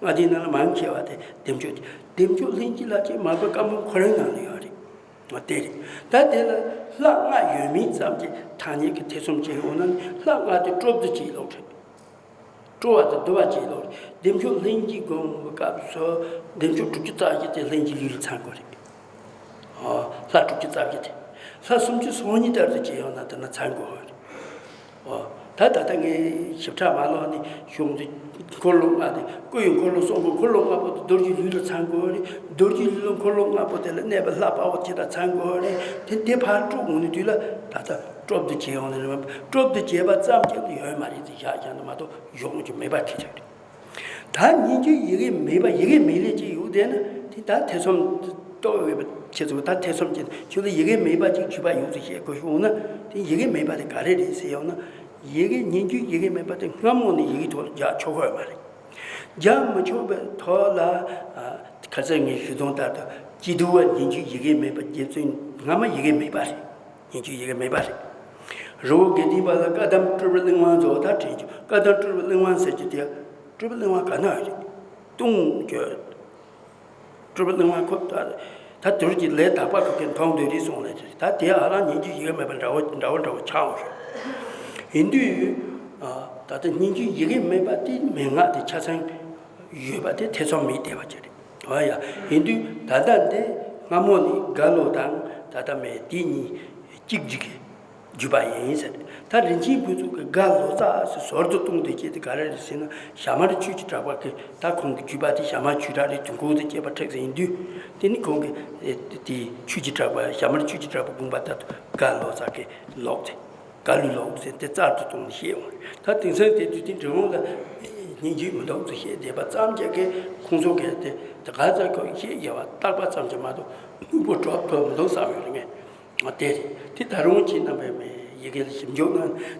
ལྔ་ལྡན་ནང་ལ་མང་ཆེ་བ་དེ་བདེ་མཆོག་བདེ་མཆོག་ལྷན་སྐྱེས་ལྷ་གཅིག་མར་པ་དཀར་མོ་ཁོ་རང་ནང་ལ་ཡོད་རེད། ང་དེ་རེད། ད་དེ་ལ་ལྷ་ལྔ་ཡོད་མིན་ཙམ་གྱི་ཐ་སྙད་ཀྱི་ཐེ་ཚོམ་བྱེད་ཡོང་ན་ནི་ལྷ་ལྔ་དེ་སྤྲོ་བསྡུ་བྱེད་ལོག་རེད། སྤྲོ་བ་དང་བསྡུ་བ་བྱེད་ལོག་རེད། བདེ་མཆོག་ལྷན་སྐྱེས་སྒོམ་པའི་སྐབས་སུ་བདེ་མཆོག་དྲུག་ཅུ་རྩ་བཞི་དེ་ལྷན་སྐྱེས་ལུས་ལ་ཚང་དགོས་རེད། ཨོ། ལྷ་དྲུག་ཅུ་རྩ་བཞི་དེ། ལྷ་སུམ་ཅུ་སོ་གཉིས་ལྟར་དུ་བྱེད་ཡོང་ན་དེ་ན་ཚང་དགོས་རེད། ཨོ། ད་ད་ལྟ་ངས་ཞིབ་ཕྲ་མ་ཀློག་ནས་གཞུང་དེ་འཁོར་ལོ་ལྔ་དེ་སྐུ་ཡི་འཁོར་ལོ་གསུམ་པོ་འཁོར་ལོ་ལྔ་པོ་དེ་རྡོ་རྗེ་ལུས་ལ་ཚང་དགོས་རེད། རྡོ་རྗེ་ལུས་ལ་འཁོར་ལོ་ལྔ་པོ་དེ་ལ་གནས་པའི་ལྷ་དཔའ་བོ་ཇི་ལྟར་ཚང་དགོས་རེད། དེ་དེ་ཕར་དཀྲུག་འོང་ནས་དུས་ལ་ད་ལྟ་སྤྲོ་བསྡུ་བྱེད་ཡོང་ནས་རེད། སྤྲོ་བསྡུ་བྱེད་པ་ཙམ་གྱིས་ཡོད་མ་རེད་དེ་བཞག་བཞག་ན་མ་གཏོགས་གཞུང་ཅིག་མེད་པ་ཁེལ་ཐུབ་རེད། ད་སྙན་བརྒྱུད་ཡི་གེ་མེད་པ་ཡི་གེ་མེད་ལས་ཅིག་ཡོད་དེ་ན་དེ་ད་ཐེ་ཚོམ་རྟོགས་ཡོད་པ་ཁྱེད་ཚོ་ད་ཐེ་ཚོམ་ཅན་ཁྱོད་ལ་ཡི་གེ་མེད་པ་ཅིག་བརྒྱུད་པ་ཡོད་ཚུལ་བཤད་དགོས་བྱུང་ན་དེ་ཡི་གེ་མེད་པ་དེ་ག་རེ་རེད་ཟེར་ཡོང་ན། ཡི་གེ་སྙན་བརྒྱུད་ཡི་གེ་མེད་པ་དེ་སྔ་མོ་ནས་ཡི་གེ་ཐོག་ལ་རྒྱག་ཆོག་གི་ཡོད་མ་རེད། རྒྱག་མི་ཆོག་པའི་ཐོག་ལ་ཨ་ཁ་སང་ངས་ཞུས་དོན་ལྟར་དུ་སྐྱིད་སྡུག་པ་སྙན་བརྒྱུད་ཡི་གེ་མེད་པ་རྗེ་བཙུན་སྔ་མ་ཡི་གེ་མེད་པ་རེད། སྙན་བརྒྱུད་ཡི་གེ་མེད་པ་རེད། རི་བོ་དགེ་ལྡན་པ་ལ་བཀའ་གདམས་སྤྲུལ་པའི་གླེགས་བམ་རྫོགས་ད་དྲན་བྱུང་། བཀའ་གདམས་སྤྲུལ་པའི་གླེགས་བམ་ཟེར་གྱི་དེ་སྤྲུལ་པའི་གླེགས་བམ་ག་ན་ཡོད་རེད། ལྟུང་གྱོད། སྤྲུལ་པའི་གླེགས་བམ་ཁོ་ད་ད་དུར་གྱི་ལས་དག་པ་ཁོ་གས་མཐོང་འདོད་རེད་གསུངས་ལས་དེ་ད་དེ་ཨ་རང་སྙན་བརྒྱུད་ཡི་གེ་མེད་པ་འདྲ་བོ་འདྲ་བོ་འདྲ་བོ་ཆགས་འོང་ཤོག་ཡིན་དུས་ད་ལྟ་སྙན་བརྒྱུད་ཡི་གེ་མེད་པ་དེ་མན་ངག་དེ་ཆ་ཚང་ཡོད་པ་དེ་ཐེ་ཚོམ་མེད་བསྡད་པ་ཅིག་རེད། འོ་ཡ། ཡིན་དུས་ད་ལྟ་འདི་སྔ་མོ་ནས་རྒྭ་ལོ་དང་ད་ལྟ་མེད་དེ་གཉིས་གཅིག་བརྒྱུད་ཀྱི་བརྒྱུད་པ་ཡིན་ཟེར། ད་རིན་ཆེན་ཕུན་ཚོགས་ཀྱི་རྒྭ་ལོ་ཙཱ་ཟེར་ཟུར་དུ་གཏོང་དེ་སྐད་དེ་ག་རེ་རེད་ཟེར་ན་ཞྭ་དམར་ཆོས་ཀྱི་གྲགས་པ་གི་ད་ཁོང་གི་བརྒྱུད་པ་དེ་ཞྭ་དམར་ཆོས་གྲགས་རེད། དུས་འཁོར་དུ་སྐྱེས་པ་ཁྲིད་ཟེར་ཡིན་དུས་དེ་ནི་ཁོང་གི་དེ་ཆོས་ཀྱི་གྲགས་པ་ཞྭ་དམར་ཆོས་ཀྱི་གྲགས་པ་དགོངས་པ་ལྟར་དུ་རྒྭ་ལོ་ཙཱ་གི་ལོག་དེ། རྒྭ་ལོ་ལོག་ཟེར་དེ་རྩལ་དུ་གཏོང་ནས་བཤད་འོང་། ད་དེང་སང་དེ་དུས་དེ་འབྲི་གུང་ལ་སྙན་བརྒྱུད་མི་འདུག་ཚུལ་བཤད་བསྡད་པ་ཙམ་གྱིས་ཀྱི་ཁོང་ཚོ་གས་དེ་དེ་ག་ཙམ་ཁོ་བཤད་རྒྱ་བ་བརྟག་པ་ཙམ་གྱིས་མ་གཏོགས་དངོས་པོ་གྲུབ་ཐུབ་མི་འདུག་བསམ་ཡོད་རེད་ངས། དེ་རེད། དེ་ད་རུང་ཁྱེད་རྣམ་པས་མེད་ཡི་གེ་ལ་ཞིབ་འཇུག་གནང་